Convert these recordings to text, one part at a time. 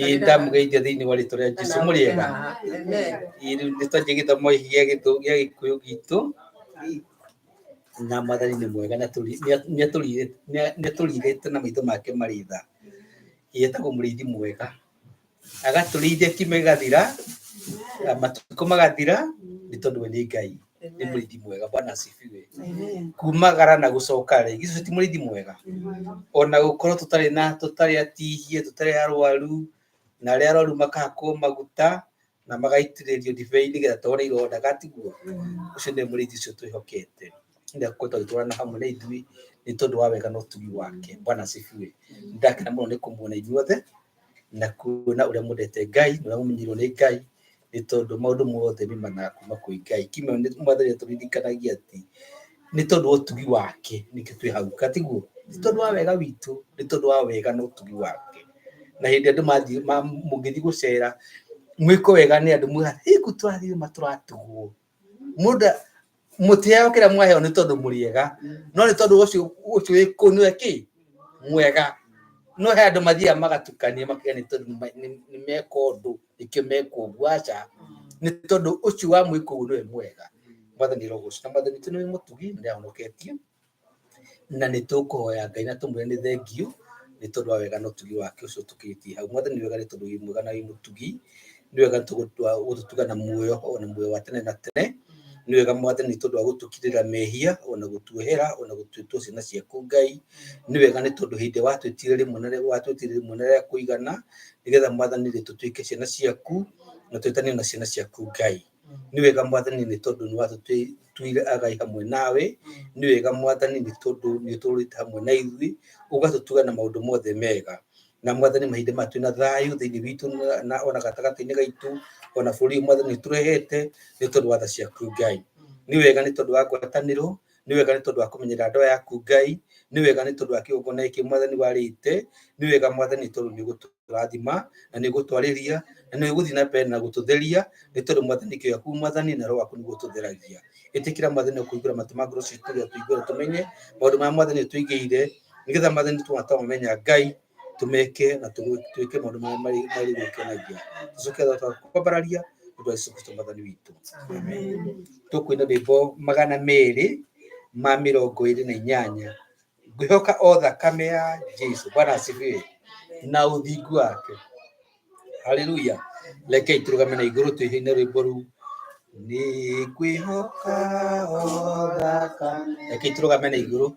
Ĩĩ ndamũgeithia thĩinĩ wa rĩtwa rĩa Jesu mũrĩ ega. Ĩĩ rĩu nĩ twanjia gĩthomo gĩkĩ gĩa Gĩkũyũ gitũ na Mwathani nĩ mwega na nĩatũrindĩte na maitho make marĩ tha. Ĩĩ etagwo mũrĩithi mwega, agatũrĩithia kiumia gĩgathira, matukũ magathira nĩ tondũ we nĩ Ngai, nĩ mũrĩithi mwega. Bwana asifiwe. Kumagara na gũcoka rĩ, githĩ ti mũrĩithi mwega? Ona gũkorwo tũtarĩ na tũtarĩ atihie, tũtarĩ arwaru, na arĩa arwaru makahakwo maguta na magaitĩrĩrio ndibei nĩgetha tũhone ironda, gatiguo? Ũcio nĩwe mũrĩithi ũcio twĩhokete. Nĩ akoretwo agĩtwarana hamwe na ithuĩ nĩ tondũ wa wega na ũtugi wake. Bwana asifiwe. Nĩndakena mũno nĩ kũmuona inyuothe na kuona ũrĩa mwendete Ngai na ũrĩa mũmenyeirwo nĩ Ngai nĩ tondũ maũndũ mothe maimanaga kuma kwĩ Ngai. Kiumia Mwathani atũririkanagia atĩ nĩ tondũ wa ũtugi wake nĩkĩo twĩ hau, katiguo? Ti tondũ wa wega witũ, nĩ tondũ wa wega na ũtugi wake. Na hĩndĩ andũ mathiĩ mũngĩthiĩ gũcera mwĩkwo wega nĩ andũ mwĩra hiku tũrathiĩ ma tũratugwo. Mũndũ mũtiheo kĩrĩa mwaheo nĩ tondũ mũrĩ ega, no nĩ tondũ ũcio ũcio wĩ kũu nĩwe kĩ mwega. No he andũ mathiaga magatukania makauga nĩ tondũ nĩ meka ũndũ nĩkĩo mekwo ũguo, aca. Nĩ tondũ ũcio wa mwĩka ũguo nĩwe mwega. Mwathani arogocwo. Na Mwathani witũ nĩ mũtugi na nĩ ahonoketie. Na nĩ tũkũhoya Ngai na tũmwĩre nĩ thengiũ nĩ tondũ wa wega na ũtugi wake ũcio ũtũkĩtie hau. Mwathani nĩ wega nĩ tondũ wĩ mwega na wĩ mũtugi, nĩ wega nĩ tondũ wa gũtũtuga na muoyo ona muoyo wa tene na tene, nĩ wega Mwathani nĩ tondũ wa gũtũkirĩra mehia ona gũtuohera ona gũtuĩtwo ciana ciaku Ngai, nĩ wega nĩ tondũ hĩndĩ ĩrĩa watwĩtire rĩmwe na watwĩtire rĩmwe na rĩa kũigana, nĩgetha Mwathani rĩ tũtuĩke ciana ciaku na twĩtanio na ciana ciaku Ngai. Nĩ wega Mwathani nĩ tondũ nĩ watũtuire agai hamwe nawe, nĩ wega Mwathani nĩ tondũ nĩ ũtũũrĩte hamwe na ithuĩ, ũgatũtuga na maũndũ mothe mega. Na Mwathani mahinda maya twĩna thayũ thĩinĩ witũ na ona gatagatĩ-inĩ gaitũ, ona bũrũri ũyũ Mwathani nĩ ũtũrehete nĩ tondũ wa tha ciaku Ngai. Nĩ wega nĩ tondũ wa ngwatanĩro, nĩ wega nĩ tondũ wa kũmenyerera ndoa yaku Ngai, nĩ wega nĩ tondũ wa kĩgongona gĩkĩ Mwathani warĩte, nĩ wega Mwathani nĩ tondũ nĩ ũgũtũrathima na nĩ ũgũtwarĩria na nĩ ũgũthiĩ na mbere na gũtũtheria nĩ tondũ Mwathani kĩo gĩaku Mwathani na roho waku nĩguo ũtũtheragia. Ĩtĩkĩra Mwathani kũhingũra matũ ma ngoro citũ nĩgetha tũigue na tũmenye maũndũ marĩa Mwathani ũtũigĩire nĩgetha Mwathani twamamenya Ngai tũmeke na twĩke maũndũ marĩa marĩ gũkenagia. Tũcoke kwambararia nĩ ũndũ wa Jesũ Kristo Mwathani witũ. Amen. Tũkũina rwĩmbo 228 ngwĩhoka o thakame ya Jesu. Bwana asifiwe. Na ũthingu wake. Haleluya. Rekei tũrũgame na igũrũ twĩhĩine rwĩmbo rũu. Nĩ ngwĩhoka o thakame. Rekei tũrũgame na igũrũ.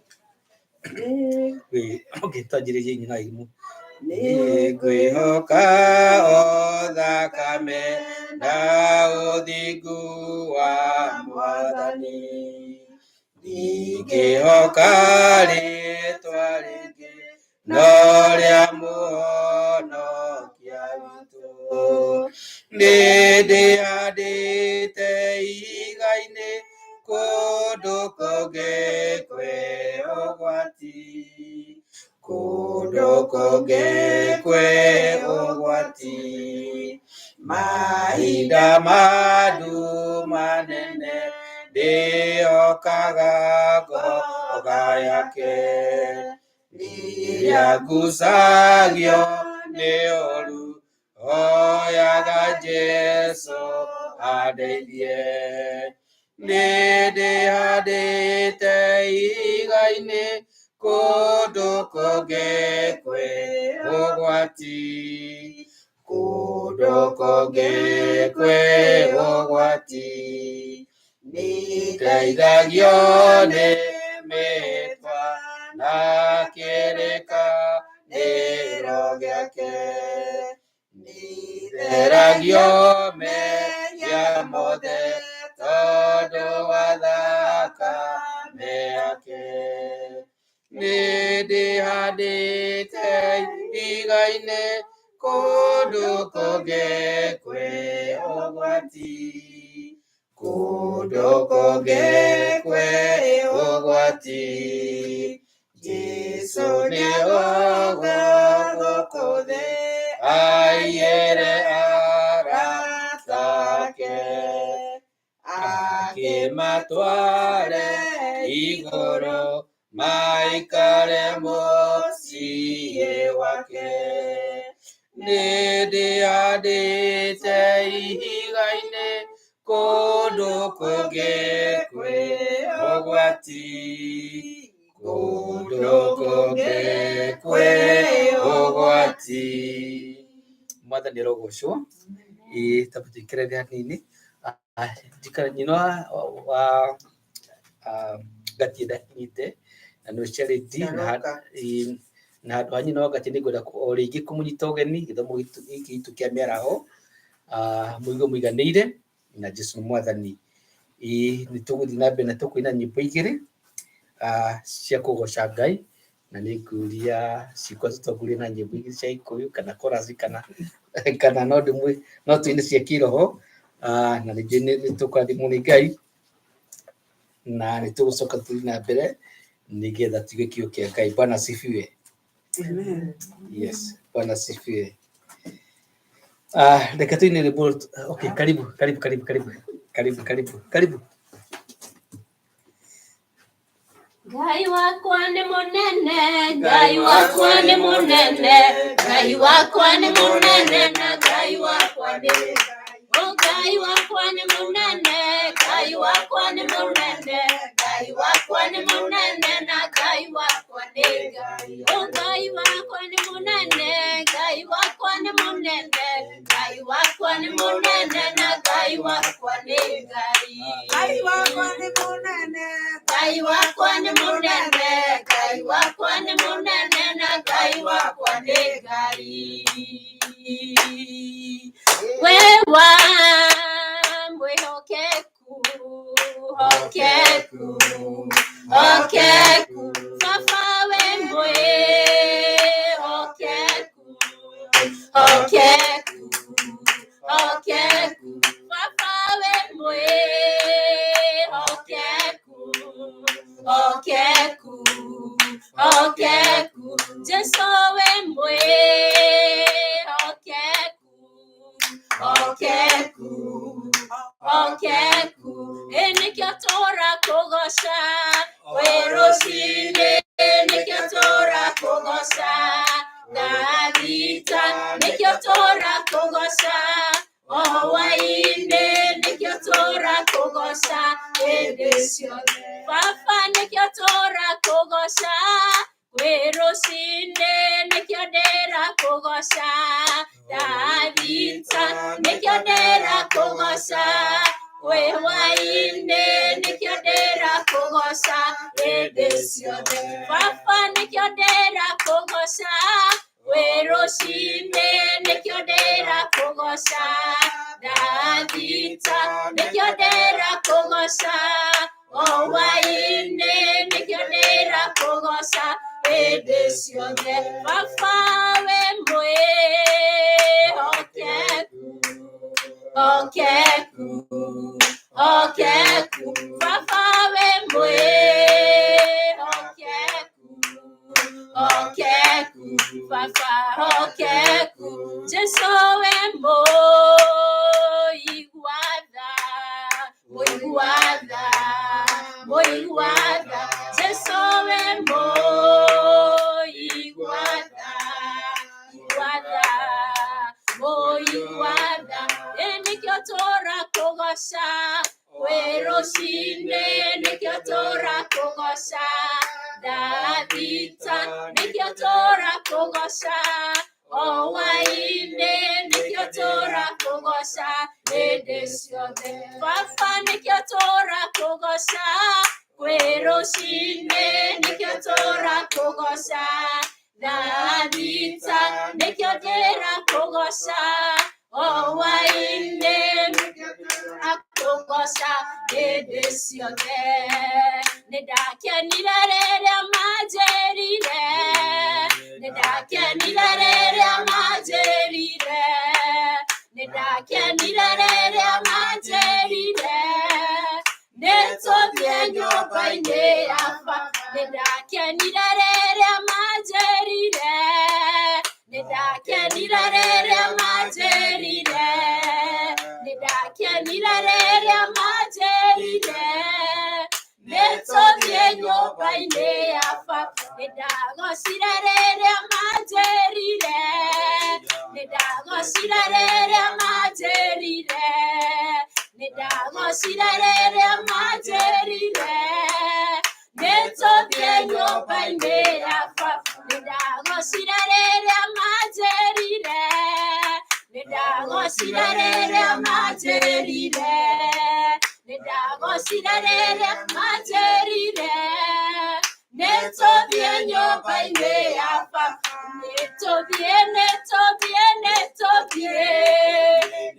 Okay, twanjĩrĩrie inyuĩ na irimũ. Nĩ ngwĩhoka o thakame na ũthingu wa Mwathani. Ndingĩhoka rĩtwa rĩngĩ no rĩa Mũhonokia witũ. Nĩ ndĩhandĩte ihiga-inĩ kũndũ kũngĩ kwĩ ũgwati, kũndũ kũngĩ kwĩ ũgwati. Mahinda ma nduma nene ndĩhokaga ngoga yake. Rĩrĩa ngucagio nĩ ũru hoyaga Jesu andeithie. Nĩ ndĩhandĩte ihiga-inĩ kũndũ kũngĩ kwĩ ũgwati, kũndũ kũngĩ kwĩ ũgwati. Ndeithagio nĩ mĩtwa na kĩrĩkanĩro gĩake. Nĩtheragio mehia mothe tondũ wa thakame yake. Nĩ ndĩhandĩte ihiga-inĩ kũndũ kũngĩ kwĩ ũgwati, kũndũ kũngĩ kwĩ ũgwati. Jesu nĩ gũkũ thĩ aiyĩre arata ake, akĩmatware igũrũ maikare mũciĩ gwake. Nĩ Nĩndĩhandĩte ihiga-inĩ kũndũ kũngĩ kwĩ ũgwati, kũndũ kũngĩ kwĩ ũgwati. Mwathani arogocwo. Ĩĩ tamba tũikare thĩ hanini. Njikara nyina wa Ngatie ndakinyĩte na nĩwe Charity na handũ ha nyina wa Ngatie nĩngwenda o rĩngĩ kũmũnyita ũgeni gĩthomo gĩkĩ gitũ kĩa mĩaraho, mũigue mũiganĩire na Jesũ nĩ mwathani. Ĩĩ nĩ tũgũthiĩ na mbere na tũkũina nyĩmbo igĩrĩ cia kũgoca Ngai na nĩ ngũria cikwa tũtongorie na nyĩmbo igĩrĩ cia Gĩkũyũ kana chorus kana no ndĩmwĩ no tũine cia kĩroho, na ningĩ nĩ tũkũrathimwo nĩ Ngai na nĩ tũgũcoka tũthiĩ na mbere nĩgetha tuige kiugo kĩa Ngai. Bwana asifiwe. Amen. Yes, Bwana asifiwe. Reke tũine rwĩmbo. Okay, karibu, karibu, karibu, karibu. Karibu, karibu, karibu. Ngai wakwa nĩ mũnene, Ngai wakwa nĩ mũnene, Ngai wakwa nĩ mũnene na Ngai wakwa nĩ. Oh, Ngai wakwa nĩ mũnene, Ngai wakwa nĩ mũnene, Ngai wakwa nĩ mũnene na Ngai wakwa nĩ Ngai. Oh, Ngai wakwa nĩ mũnene, Ngai wakwa nĩ mũnene, Ngai wakwa nĩ mũnene na Ngai wakwa nĩ Ngai. Ngai wakwa nĩ mũnene, Ngai wakwa nĩ mũnene, Ngai wakwa nĩ mũnene na Ngai wakwa nĩ Ngai. We wa mwĩhokeku, hokeku, hokeku, baba we mwĩhokeku, hokeku, hokeku, baba we mwĩhokeku, hokeku, hokeku, Jesu we mwĩhokeku, hokeku, hokeku, ĩ nĩkĩo tũrakũgoca kwĩ rũcinĩ, nĩkĩo tũrakũgoca thaa thita, nĩkĩo tũrakũgoca o hwaĩ-inĩ, nĩkĩo tũrakũgoca hĩndĩ ciothe. Baba nĩkĩo tũrakũgoca kwĩ rũcinĩ, nĩkĩo ndĩrakũgoca thaa thita, nĩkĩo ndĩrakũgoca kwĩ hwaĩ-inĩ, nĩkĩo ndĩrakũgoca hĩndĩ ciothe. Baba nĩkĩo ndĩrakũgoca kwĩ rũcinĩ, nĩkĩo ndĩrakũgoca thaa thita, nĩkĩo ndĩrakũgoca o hwaĩ-inĩ, nĩkĩo ndĩrakũgoca hĩndĩ ciothe. Baba we mwĩhokeku, hokeku, hokeku, baba we mwĩhokeku, hokeku, baba hokeku, Jesu we mũigua tha, mũigua tha, mũigua tha, Jesu we mũigua tha, igua tha, mũigua tha, ĩ nĩkĩo tũrakũgoca kwĩ rũcinĩ, nĩkĩo tũrakũgoca thaa thita, nĩkĩo tũrakũgoca o hwaĩ-inĩ, nĩkĩo tũrakũgoca hĩndĩ ciothe. Baba nĩkĩo tũrakũgoca kwĩ rũcinĩ, nĩkĩo tũrakũgoca thaa thita, nĩkĩo ndĩrakũgoca o hwaĩ-inĩ, nĩkĩo tũrakũgoca hĩndĩ ciothe. Nĩndakenire rĩrĩa manjĩrire, nĩndakenire rĩrĩa manjĩrire, nĩndakenire rĩrĩa manjĩrire, nĩtũthiĩ nyũmba-inĩ ya baba. Nĩndakenire rĩrĩa manjĩrire, nĩndakenire rĩrĩa manjĩrire, nĩndakenire rĩrĩa manjĩrire, nĩtũthiĩ nyũmba-inĩ ya baba. Nĩndagocire rĩrĩa manjĩrire, nĩndagocire rĩrĩa manjĩrire, nĩndagocire rĩrĩa manjĩrire, nĩtũthiĩ nyũmba-inĩ ya baba. Nĩndagocire rĩrĩa manjĩrire, nĩndagocire rĩrĩa manjĩrire, nĩndagocire rĩrĩa manjĩrire, nĩtũthiĩ nyũmba-inĩ ya baba. Nĩtũthiĩ, nĩtũthiĩ, nĩtũthiĩ,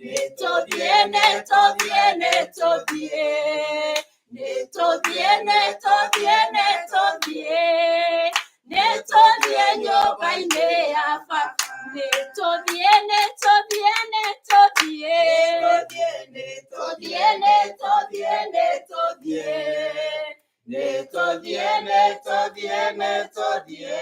nĩtũthiĩ, nĩtũthiĩ, nĩtũthiĩ, nĩtũthiĩ, nĩtũthiĩ, nĩtũthiĩ, nĩtũthiĩ nyũmba-inĩ ya baba. Nĩtũthiĩ, nĩtũthiĩ, nĩtũthiĩ, nĩtũthiĩ, nĩtũthiĩ, nĩtũthiĩ, nĩtũthiĩ, nĩtũthiĩ, nĩtũthiĩ,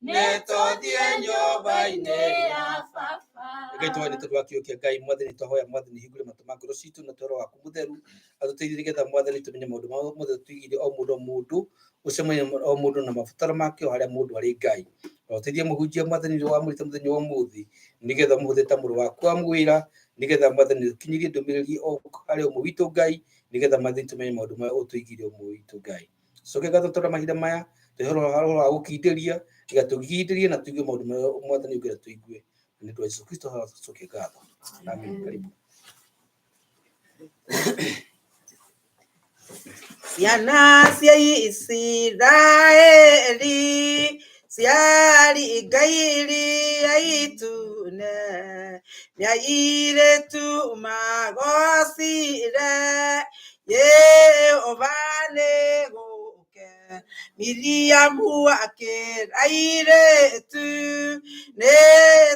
nĩtũthiĩ nyũmba-inĩ ya baba. Ngai twahoya nĩ tondũ wa kiugo kĩa Ngai. Mwathani, twahoya Mwathani hingũre matũ ma ngoro citũ na twaro waku mũtheru atũteithie nĩgetha Mwathani tũmenye maũndũ mothe tũigire o mũndũ o mũndũ ũcemanie o mũndũ na mabataro make o harĩa mũndũ arĩ. Ngai, na ũteithie mũhunjia Mwathani ũrĩa wamũrĩte mũthenya wa ũmũthĩ nĩgetha ũmũhũthĩre ta mũrũ waku wa mwĩra nĩgetha Mwathani ũkinyĩrie ndũmĩrĩri o harĩ ũmwe witũ. Ngai, nĩgetha Mwathani tũmenye maũndũ marĩa ũtũigire ũmwe witũ. Ngai, coke ngatho tondũ mahinda maya tũhe roho wa gũkindĩria nĩgetha tũgindĩrie na tũigue maũndũ marĩa Mwathani ũngĩenda tũigue. Nĩ ũndũ wa Yesu Kristo coke ngatho. Amen. Karibu. Ciana cia Isiraeli ciaringa iria itune, nĩ airĩtu magocire Jehova nĩ gũke. Miriamu akĩra airĩtu, nĩ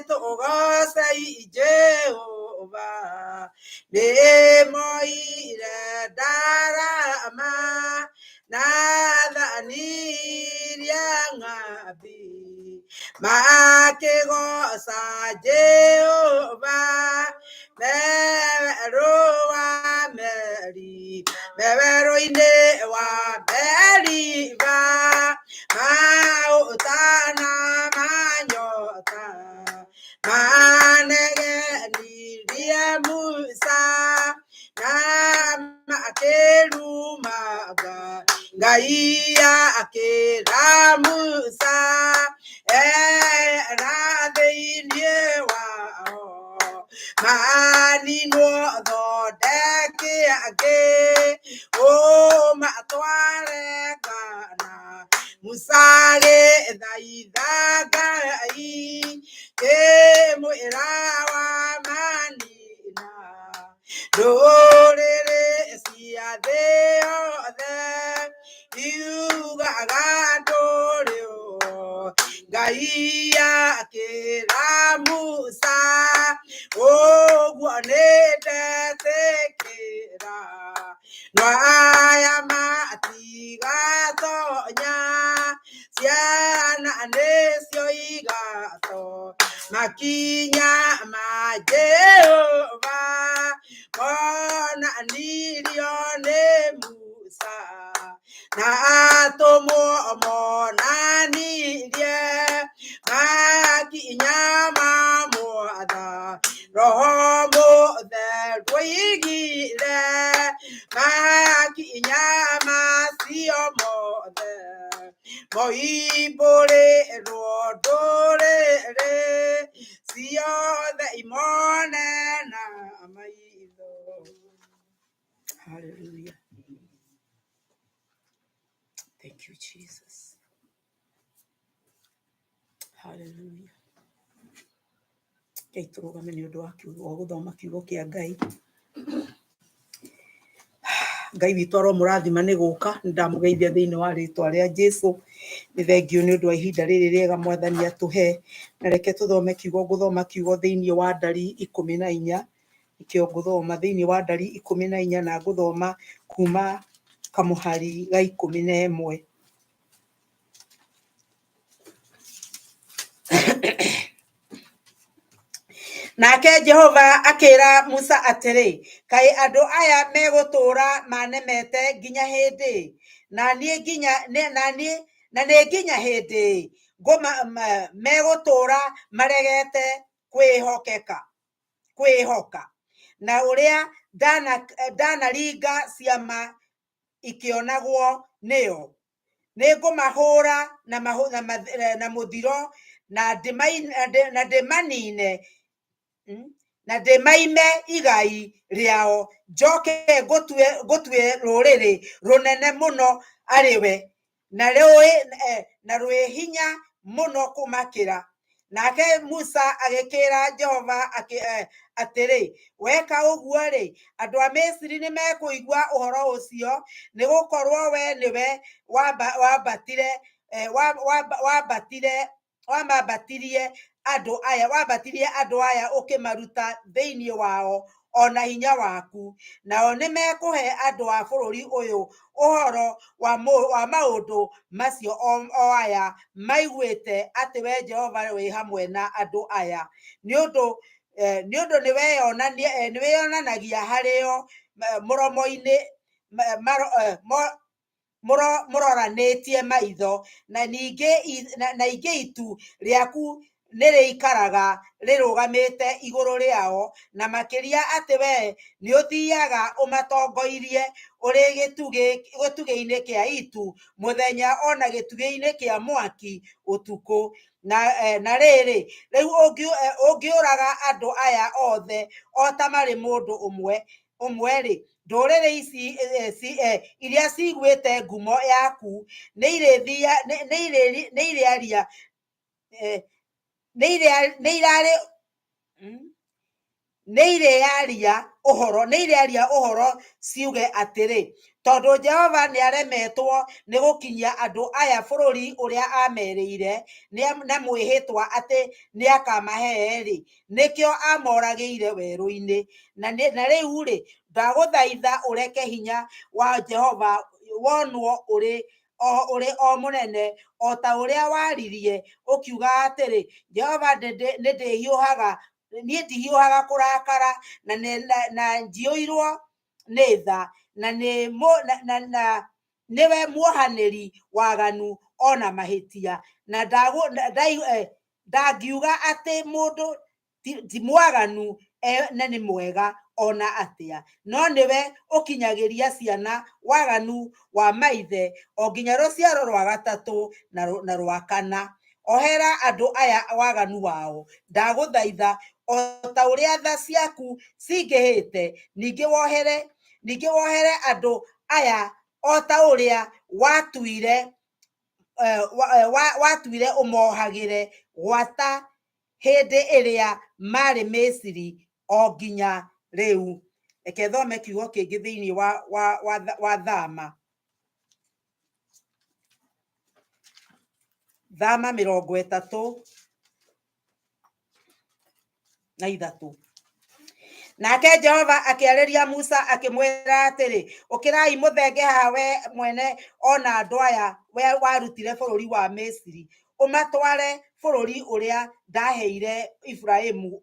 tũgocei Jehova, nĩ moire ndarama na thani iria ng'ambi, makĩgoca Jehova me werũ wa Meri, me werũ-inĩ wa Meriba, maũta na manyota manegenirie Musa na makĩrumaga Ngai akĩra Musa era thĩinĩ wao maninwo thondeke angĩ ũmatware Kana. Musa agĩthaitha Ngai kĩmwĩra wa manina ndũrĩrĩ cia thĩ yothe iugaga ndũrĩ ũ. Ngai akĩra Musa, ũguo nĩ ndetĩkĩra, no aya matigatonya, ciana nĩcio igato makinya ma Jehova monanirio nĩ Musa na atũmwo monanirie makinya ma mwatha Roho Mũtheru oigire makinya macio mothe moimbũrĩrwo ndũrĩrĩ ciothe imone na maitho. Hallelujah. Thank you, Jesus. Hallelujah. Ngai tũrũgame nĩ ũndũ wa kiugo wa gũthoma kiugo kĩa Ngai. Ngai witũ aromũrathima nĩ gũka. Nĩ ndamũgeithia thĩinĩ wa rĩtwa rĩa Jesu. Nĩ thengio nĩ ũndũ wa ihinda rĩrĩ rĩega Mwathani atũhe. Na reke tũthome kiugo, ngũthoma kiugo thĩinĩ wa Ndari 14. Nĩkĩo ngũthoma thĩinĩ wa Ndari 14 na ngũthoma kuma kamũhari ga 11. Nake Jehova akĩra Musa atĩrĩ, kaĩ andũ aya megũtũũra manemete nginya hĩndĩ? Na niĩ nginya na niĩ Na nĩ nginya hĩndĩ megũtũũra maregete kwĩhokeka kwĩhoka na ũrĩa ndanaringa ciama ikĩonagwo nĩo. Nĩngũmahũra na mũthiro na ndĩmanine na ndĩmaime igai rĩao, njoke ngũtue rũrĩrĩ rũnene mũno arĩ we, na rwĩ hinya mũno kũmakĩra. Nake Musa agĩkĩra Jehova atĩrĩ, weka ũguo-rĩ, andũ a Misiri nĩmekũigua ũhoro ũcio, nĩgũkorwo we nĩwe wambatire wambatirie andũ aya ũkĩmaruta thĩinĩ wao o na hinya waku, nao nĩmekũhe andũ a bũrũri ũyũ ũhoro wa maũndũ macio o aya maiguĩte atĩ we Jehova wĩ hamwe na andũ aya, nĩ ũndũ nĩwĩonanagia harĩo mũromo-inĩ mũroranĩtie maitho, na ningĩ itu rĩaku nĩrĩikaraga rĩrũgamĩte igũrũ rĩao, na makĩria atĩ we nĩũthiiaga ũmatongoirie ũrĩ gĩtugĩ-inĩ kĩa itu mũthenya o na gĩtugĩ-inĩ kĩa mwaki ũtukũ. Na rĩrĩ, rĩu ũngĩũraga andũ aya othe o ta marĩ mũndũ ũmwe-rĩ, ndũrĩrĩ ici iria ciguĩte ngumo yaku nĩirĩaria ũhoro ciuge atĩrĩ, tondũ Jehova nĩaremetwo nĩ gũkinyia andũ aya bũrũri ũrĩa aamerĩire na mwĩhĩtwa atĩ nĩakamahe-rĩ, nĩkĩo amoragĩire werũ-inĩ. Na rĩu-rĩ, ndagũthaitha ũreke hinya wa Jehova wonwo ũrĩ o mũnene, o ta ũrĩa waririe ũkiuga atĩrĩ, Jehova niĩ ndihiũhaga kũrakara na njiyũirwo nĩ tha, na nĩwe muohanĩri waganu o na mahĩtia, na ndangiuga atĩ mũndũ ti mwaganu na nĩ mwega ona atĩa, no nĩwe ũkinyagĩria ciana waganu wa maithe o nginya rũciaro rwa gatatũ na rwa kana. Ohera andũ aya waganu wao, ndagũthaitha, o ta ũrĩa tha ciaku cingĩhĩte, ningĩ wohere andũ aya o ta ũrĩa watuire ũmohagĩre gwata hĩndĩ ĩrĩa marĩ Misiri o nginya rĩu. Reke thome kiugo kĩngĩ thĩinĩ wa Thama. Thama 33. Nake Jehova akĩarĩria Musa akĩmwĩra atĩrĩ, ũkĩrai mũthenge haha we mwene o na andũ aya we warutire bũrũri wa Misiri, ũmatware bũrũri ũrĩa ndaheire Iburahĩmu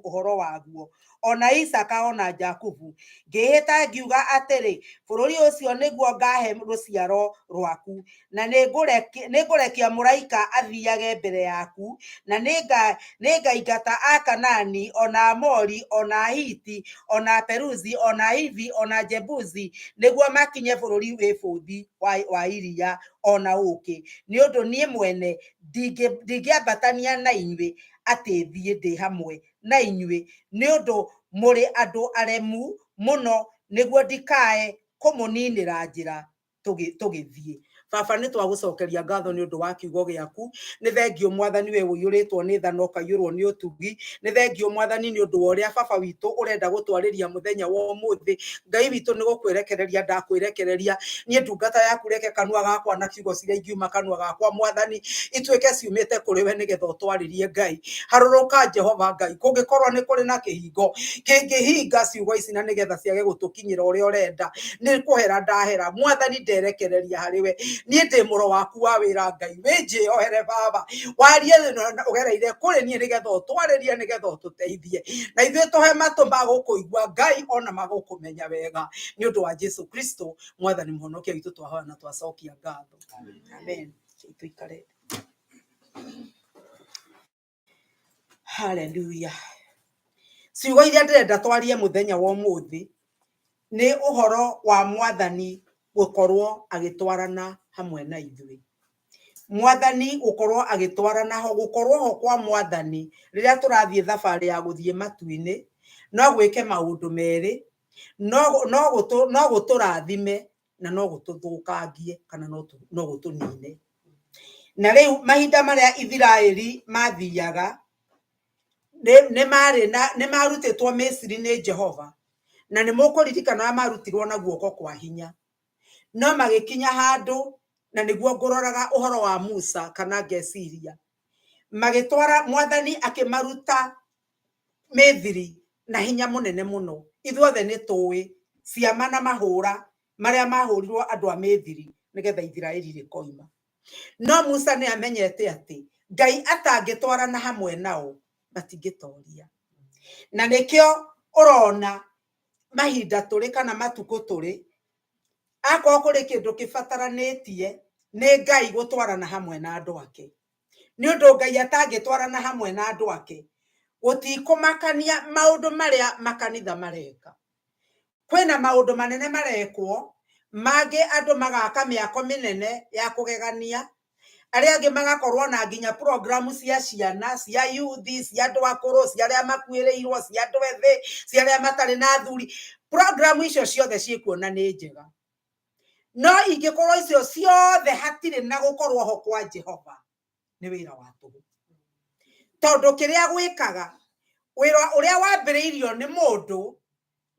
ũhoro waguo, o na Isaaka o na Jakubu. Ngĩĩhĩta ngiuga atĩrĩ, bũrũri ũcio nĩguo ngaahe rũciaro rwaku, na nĩngũrekia mũraika athiiage mbere yaku, na nĩngaingata Akanaani, o na Amori, o na Ahiti, o na Peruzi, o na Hivi, o na Jebusi, nĩguo makinye bũrũri wĩ bũthi wa iria o na ũũkĩ. Nĩ ũndũ niĩ mwene ndingĩambatania na inyuĩ atĩ thiĩ ndĩ hamwe na inyuĩ, nĩ ũndũ mũrĩ andũ aremu mũno, nĩguo ndikae kũmũninĩra njĩra tũgĩthiĩ. Baba, nĩ twagũcokeria ngatho nĩ ũndũ wa kiugo gĩaku. Nĩ thengio Mwathani, we ũiyũrĩtwo nĩ tha na ũkaiyũrwo nĩ ũtugi. Nĩ thengio Mwathani nĩ ũndũ wa ũrĩa baba witũ ũrenda gũtwarĩria mũthenya wa ũmũthĩ. Ngai witũ, nĩ gũkwĩrekereria ndakwĩrekereria niĩ ndungata yaku, reke kanua gakwa na kiugo ciria ingiuma kanua gakwa Mwathani ituĩke ciumĩte kũrĩ we, nĩgetha ũtwarĩrie. Ngai, harũrũka Jehova Ngai, kũngĩkorwo nĩ kũrĩ na kĩhingo kĩngĩhinga ciugo ici na nĩgetha ciage gũtũkinyĩra ũrĩa ũrenda, nĩ kũhera ndahera Mwathani, nderekereria harĩ we. Niĩ ndĩ mũro waku wa wĩra Ngai, wĩnjĩohere baba, warie ũgereire kũrĩ niĩ nĩgetha ũtwarĩrie, nĩgetha ũtũteithie, na ithuĩ tũhe matũ ma gũkũigua Ngai ona magũkũmenya wega, nĩ ũndũ wa Jesu Kristo mwathani mũhonokia witũ twahoya na twacokia ngatho. Amen. Tũikare. Haleluya. Ciugo iria ndĩrenda twarie mũthenya wa ũmũthĩ nĩ ũhoro wa mwathani gũkorwo agĩtwarana hamwe na ithuĩ. Mwathani gũkorwo agĩtwarana ho, gũkorwo ho kwa mwathani rĩrĩa tũrathiĩ thabarĩ ya gũthiĩ matu-inĩ, no gwĩke maũndũ merĩ, no gũtũrathime na no gũtũthũkangie kana no gũtũnine. Na rĩu mahinda marĩa Ithiraĩri mathiaga, nĩ marutĩtwo Misiri nĩ Jehova, na nĩ mũkũririkana ũrĩa marutirwo na guoko kwa hinya. No magĩkinya handũ, na nĩguo ngũroraga ũhoro wa Musa kana ngeciria, magĩtwara mwathani akĩmaruta Mithiri na hinya mũnene mũno. Ithuothe nĩ tũĩ ciama na mahũra marĩa mahũrirwo andũ a Mithiri nĩgetha Ithiraĩri rĩkoima. No Musa nĩ amenyete atĩ Ngai atangĩtwarana hamwe nao matingĩtoria. Na nĩkĩo ũrona mahinda tũrĩ kana matukũ tũrĩ, akorwo kũrĩ kĩndũ kĩbataranĩtie nĩ Ngai gũtwarana hamwe na andũ ake. Nĩ ũndũ Ngai atangĩtwarana hamwe na andũ ake, gũtikũmakania maũndũ marĩa makanitha mareka. Kwĩna maũndũ manene marekwo, mangĩ andũ magaka mĩako mĩnene ya kũgegania, arĩa angĩ magakorwo na nginya programu cia ciana, cia yuthi, cia andũ akũrũ, cia arĩa makuĩrĩirwo, cia andũ ethĩ, cia arĩa matarĩ na athuri. Programu icio ciothe ciĩkuona nĩ njega. No ingĩkorwo icio ciothe hatirĩ na gũkorwo ho kwa Jehova, nĩ wĩra wa tũhũ. Tondũ kĩrĩa gwĩkaga, wĩra ũrĩa wambĩrĩirio nĩ mũndũ,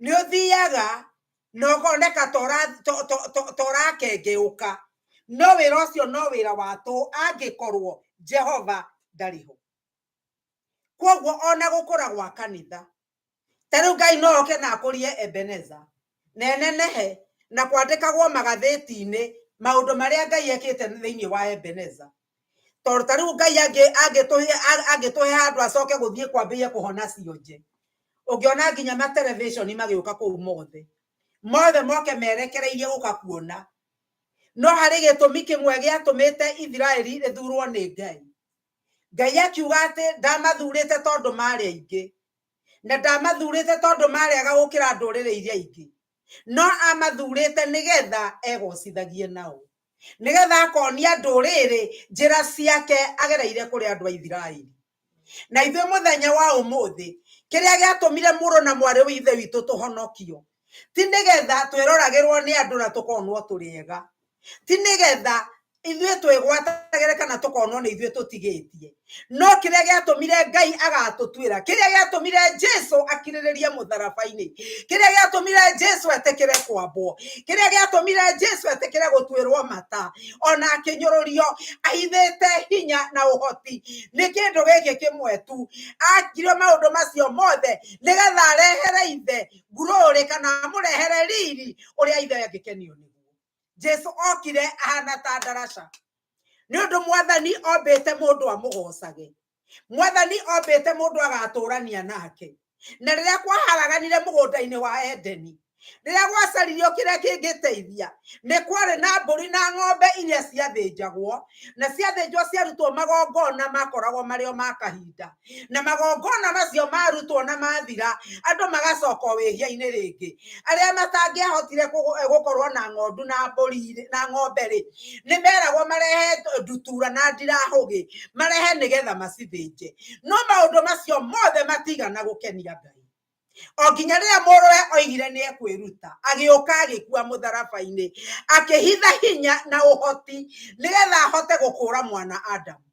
nĩ ũthiaga na ũkoneka ta ũrakengeũka. No wĩra ũcio no wĩra wa tũhũ angĩkorwo Jehova ndarĩ ho. Kwoguo ona gũkũra gwa kanitha, ta rĩu Ngai no oke na akũrie Ebeneza, na enenehe, na kwandĩkagwo magathĩti-inĩ maũndũ marĩa Ngai ekĩte thĩinĩ wa Ebeneza. Tondũ ta rĩu Ngai angĩtũhe handũ acoke gũthiĩ kwambĩrĩria kũhona cionje, ũngĩona nginya materebiconi magĩũka kũu mothe, mothe moke merekereirie gũka kuona. No harĩ gĩtũmi kĩmwe gĩatũmĩte Ithiraĩri rĩthurwo nĩ Ngai. Ngai akiuga atĩ ndamathurĩte tondũ marĩ aingĩ, na ndamathurĩte tondũ marĩ ega gũkĩra ndũrĩrĩ iria ingĩ, no amathurĩte nĩgetha egocithagie nao, nĩgetha akonia ndũrĩrĩ njĩra ciake agereire kũrĩ andũ a Ithiraĩri. Na ithuĩ mũthenya wa ũmũthĩ, kĩrĩa gĩatũmire mũrũ na mwarĩ wa ithe witũ tũhonokio, ti nĩgetha twĩroragĩrwo nĩ andũ na tũkonwo tũrĩ ega, ti nĩgetha ithuĩ twĩgwatagĩre kana tũkonwo nĩ ithuĩ tũtigĩtie, no kĩrĩa gĩatũmire Ngai agatũtuĩra, kĩrĩa gĩatũmire Jesu akirĩrĩrie mũtharaba-inĩ, kĩrĩa gĩatũmire Jesu etĩkĩre kwambwo, kĩrĩa gĩatũmire Jesu etĩkĩre gũtuĩrwo mata, ona akĩnyũrũrio ahithĩte hinya na ũhoti, nĩ kĩndũ gĩkĩ kĩmwe tu. Akirio maũndũ macio mothe nĩgetha arehere ithe ngurũrĩ kana amũrehere riri ũrĩa ithe angĩkenio nĩguo. Jesu okire ahana ta ndaraca, nĩ ũndũ mwathani ombĩte mũndũ amũgocage, mwathani ombĩte mũndũ agatũrania nake. Na rĩrĩa kwaharaganire mũgũnda-inĩ wa Edeni, rĩrĩa gwacaririo kĩrĩa kĩngĩteithia, nĩ kwarĩ na mbũri na ng'ombe iria ciathĩnjagwo, na ciathĩnjwo ciarutwo magongona makoragwo marĩ o ma kahinda, na magongona macio marutwo na mathira, andũ magacoka wĩhia-inĩ rĩngĩ. Arĩa matangĩahotire gũkorwo na ng'ondu na mbũri na ng'ombe rĩ, nĩ meragwo marehe ndutura na ndirahũgĩ, marehe nĩgetha macithĩnje. No maũndũ macio mothe matigana gũkenia Ngai, o nginya rĩrĩa mũrũwe oigire nĩ ekwĩruta, agĩũka agĩkua mũtharaba-inĩ, akĩhitha hinya na ũhoti nĩgetha ahote gũkũra mwana Adamu.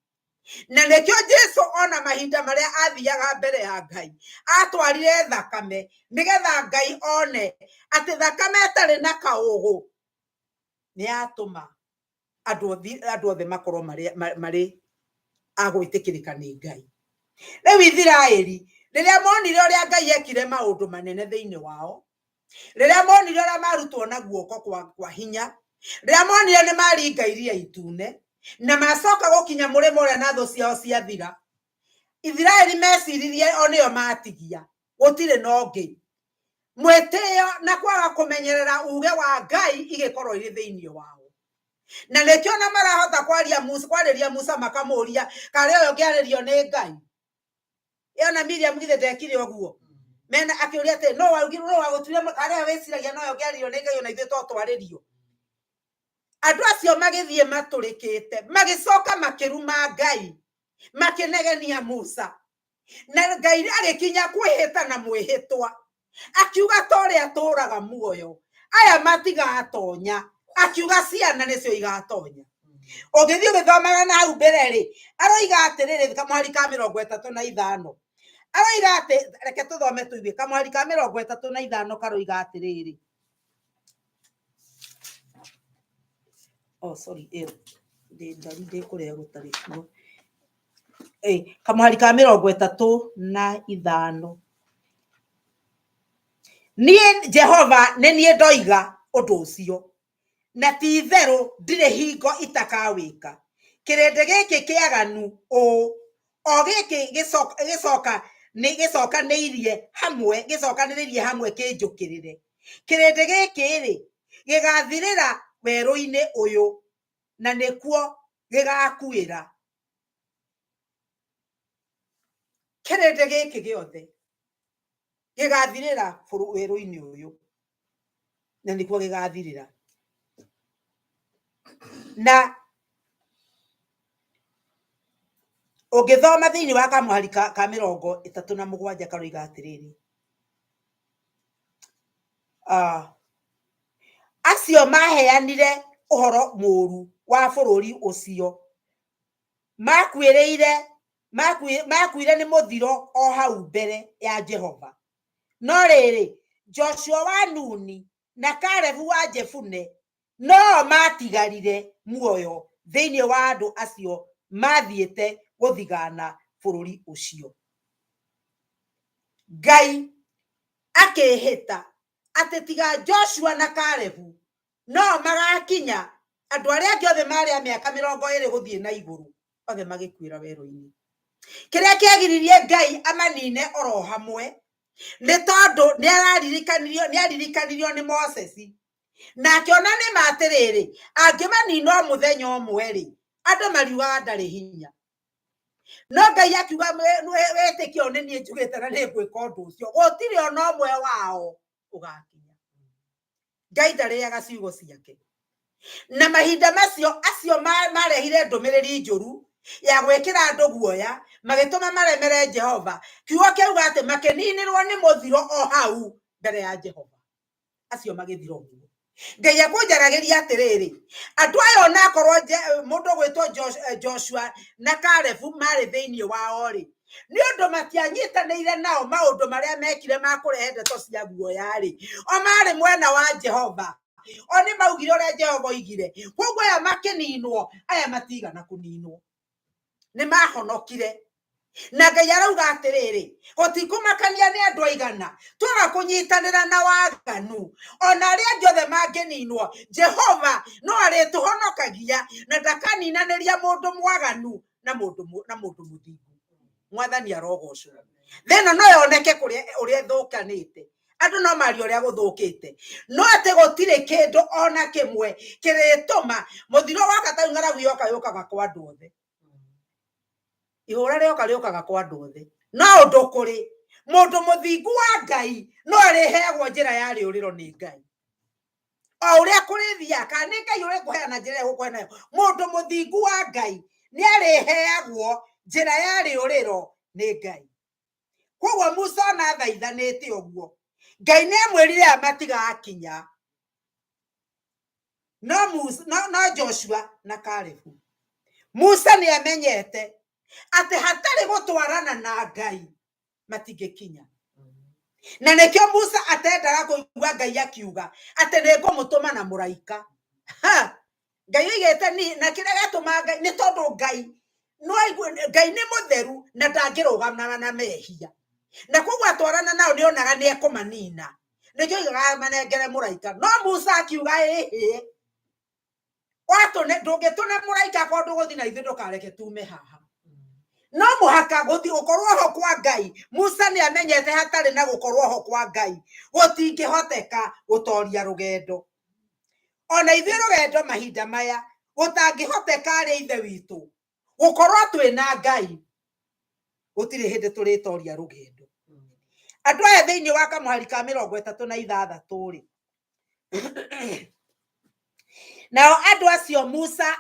Na nĩkĩo Jesu ona mahinda marĩa athiaga mbere ya Ngai, atwarire thakame nĩgetha Ngai one atĩ thakame ĩtarĩ na kaũgũ nĩ yatũma andũ othe makorwo marĩ a gwĩtĩkĩrĩka nĩ Ngai. Rĩu Ithiraĩri rĩrĩa monire ũrĩa Ngai ekire maũndũ manene thĩinĩ wao, rĩrĩa monire ũrĩa marutwo na guoko kwa hinya, Rĩrĩa monire nĩ maringa iria itune na macoka gũkinya mũrĩmo ũrĩa na thũ ciao ciathira, Isiraeli meciririe o nĩo matigia, gũtirĩ na ũngĩ. Mwĩtĩo na kwaga kũmenyerera uge wa Ngai igĩkorwo irĩ thĩinĩ wao. Na nĩkĩo na marahota kwaria Musa, kwarĩria Musa makamũria karĩ ũyũ ũngĩarĩrio nĩ Ngai. Ĩyo na Miriam githĩ ndekire ũguo. Mena akĩũria atĩ no waugire no wagũtuire karĩ ũyũ wĩciragia no ũyũ ũngĩarĩrio nĩ Ngai ona ithuĩ to twarĩrio. Andũ acio magĩthiĩ matũrĩkĩte, magĩcoka makĩruma Ngai, makĩnegenia Musa. Na Ngai agĩkinya kwĩhĩta na mwĩhĩtwa, akiuga ta ũrĩa atũũraga muoyo, aya matigatonya, akiuga ciana nĩcio igatonya. Ũngĩthiĩ ũgĩthomaga na hau mbere rĩ, aroiga atĩrĩrĩ, kamũhari ka 35 aroiga atĩ, reke tũthome tũigue, kamũhari ka 35 karoiga atĩrĩrĩ, oh sorry, ĩyo ndĩ ndari ndĩ kũrĩa gũtarĩ kuo. Kamũhari ka 35, niĩ Jehova nĩ niĩ ndoiga ũndũ ũcio, na ti itherũ ndirĩ hingo itakawĩka. Kĩrĩndĩ gĩkĩ kĩaganu ũũ, o gĩkĩ gĩcoka nĩ gĩcokanĩirie hamwe, gĩcokanĩrĩirie hamwe kĩnjũkĩrĩre. Kĩrĩndĩ gĩkĩ rĩ, gĩgathirĩra werũ-inĩ ũyũ, na nĩkuo gĩgakuĩra. Kĩrĩndĩ gĩkĩ gĩothe gĩgathirĩra werũ-inĩ ũyũ, na nĩkuo gĩgathirĩra. Na ũngĩthoma thĩinĩ wa kamũhari ka 37 karoiga atĩrĩrĩ, acio maheanire ũhoro mũũru wa bũrũri ũcio makuĩrĩire makuire nĩ mũthiro o hau mbere ya Jehova. No rĩrĩ, Joshua wa Nuni na Kalebu wa Jefune no matigarire muoyo thĩinĩ wa andũ acio mathiĩte gũthigana bũrũri ũcio. Ngai akĩĩhĩta atĩ tiga Joshua na Kalebu no magakinya, andũ arĩa angĩ othe marĩ a mĩaka 20 gũthiĩ na igũrũ othe magĩkuĩra werũ-inĩ. Kĩrĩa kĩagiririe Ngai amanine oro hamwe nĩ tondũ nĩ aririkanirio nĩ Moses, na akĩona nĩ ma atĩrĩrĩ, angĩmanina o mũthenya ũmwe rĩ, andũ mariugaga ndarĩ hinya. No Ngai akiuga wĩtĩkio nĩ niĩ njugĩte na nĩ ngwĩka ũndũ ũcio, gũtirĩ ona ũmwe wao ũgakinya. Ngai ndarĩaga ciugo ciake. Na mahinda macio acio marehire ndũmĩrĩri njũru ya gwĩkĩra andũ guoya, magĩtũma maremere Jehova. Kiugo kĩauga atĩ makĩninĩrwo nĩ mũthiro o hau mbere ya Jehova. Acio magĩthira ũguo. Ngai akũnjaragĩria atĩrĩrĩ, andũ aya onakorwo mũndũ ũgwĩtwo Joshua na Kalebu marĩ thĩinĩ wao rĩ, nĩ ũndũ matianyitanĩire nao maũndũ marĩa mekire ma kũrehe ndeto cia guoya rĩ, o marĩ mwena wa Jehova. O nĩ maugire ũrĩa Jehova oigire. Koguo aya makĩninwo, aya matigana kũninwo. Nĩ mahonokire. Na Ngai arauga atĩrĩrĩ, gũtikũmakania nĩ andũ aigana, twaga kũnyitanĩra na waganu, ona arĩa angĩ othe mangĩninwo, Jehova no arĩtũhonokagia na ndakaninanĩria mũndũ mwaganu na mũndũ mũthingu. Mwathani arogocwo. Thĩ ĩno no yoneke kũrĩa ũrĩa ĩthũkanĩte, andũ no marie ũrĩa gũthũkĩte, no atĩ gũtirĩ kĩndũ ona kĩmwe kĩrĩtũma mũthiro woka. Ta rĩu ng'aragu yoka yũkaga kwa andũ othe, ihũra rĩoka rĩũkaga kwa andũ othe, no ũndũ kũrĩ mũndũ mũthingu wa Ngai no arĩheagwo njĩra ya rĩũrĩro nĩ Ngai o ũrĩa kũrĩthiaga, kana nĩ Ngai ũrĩa ũkũheana njĩra ĩrĩa ũkũhe nayo. Mũndũ mũthingu wa Ngai nĩ arĩheagwo njĩra ya rĩũrĩro nĩ Ngai. Koguo Musa ona athaithanĩte ũguo, Ngai nĩ amwĩrire aya matigakinya, no Musa, no Joshua na Kalebu. Musa nĩ amenyete atĩ hatarĩ gũtwarana na Ngai matingĩkinya. Na nĩkĩo Musa atendaga kũigua Ngai akiuga atĩ nĩ ngũmũtũma na mũraika. Ngai oigĩte ni na kĩrĩa gĩatũma Ngai nĩ tondũ Ngai no aigue Ngai nĩ mũtheru na ndangĩrũgamana na mehia, na koguo atwarana nao nĩ onaga nĩ ekũmanina, nĩkĩo oigaga manengere mũraika. No Musa akiuga ĩhĩ. Watũne ndũngĩtũne mũraika akorwo ndũgũthiĩ na ithuĩ ndũkareke tume haha. No mũhaka gũthiĩ gũkorwo ho kwa Ngai. Musa nĩ amenyete hatarĩ na gũkorwo ho kwa Ngai gũtingĩhoteka gũtoria rũgendo. Ona ithuĩ rũgendo mahinda maya gũtangĩhoteka arĩ ithe witũ gũkorwo twĩ na Ngai gũtirĩ hĩndĩ tũrĩtoria rũgendo. Andũ aya thĩinĩ wa kamũhari ka 36 rĩ, nao andũ acio Musa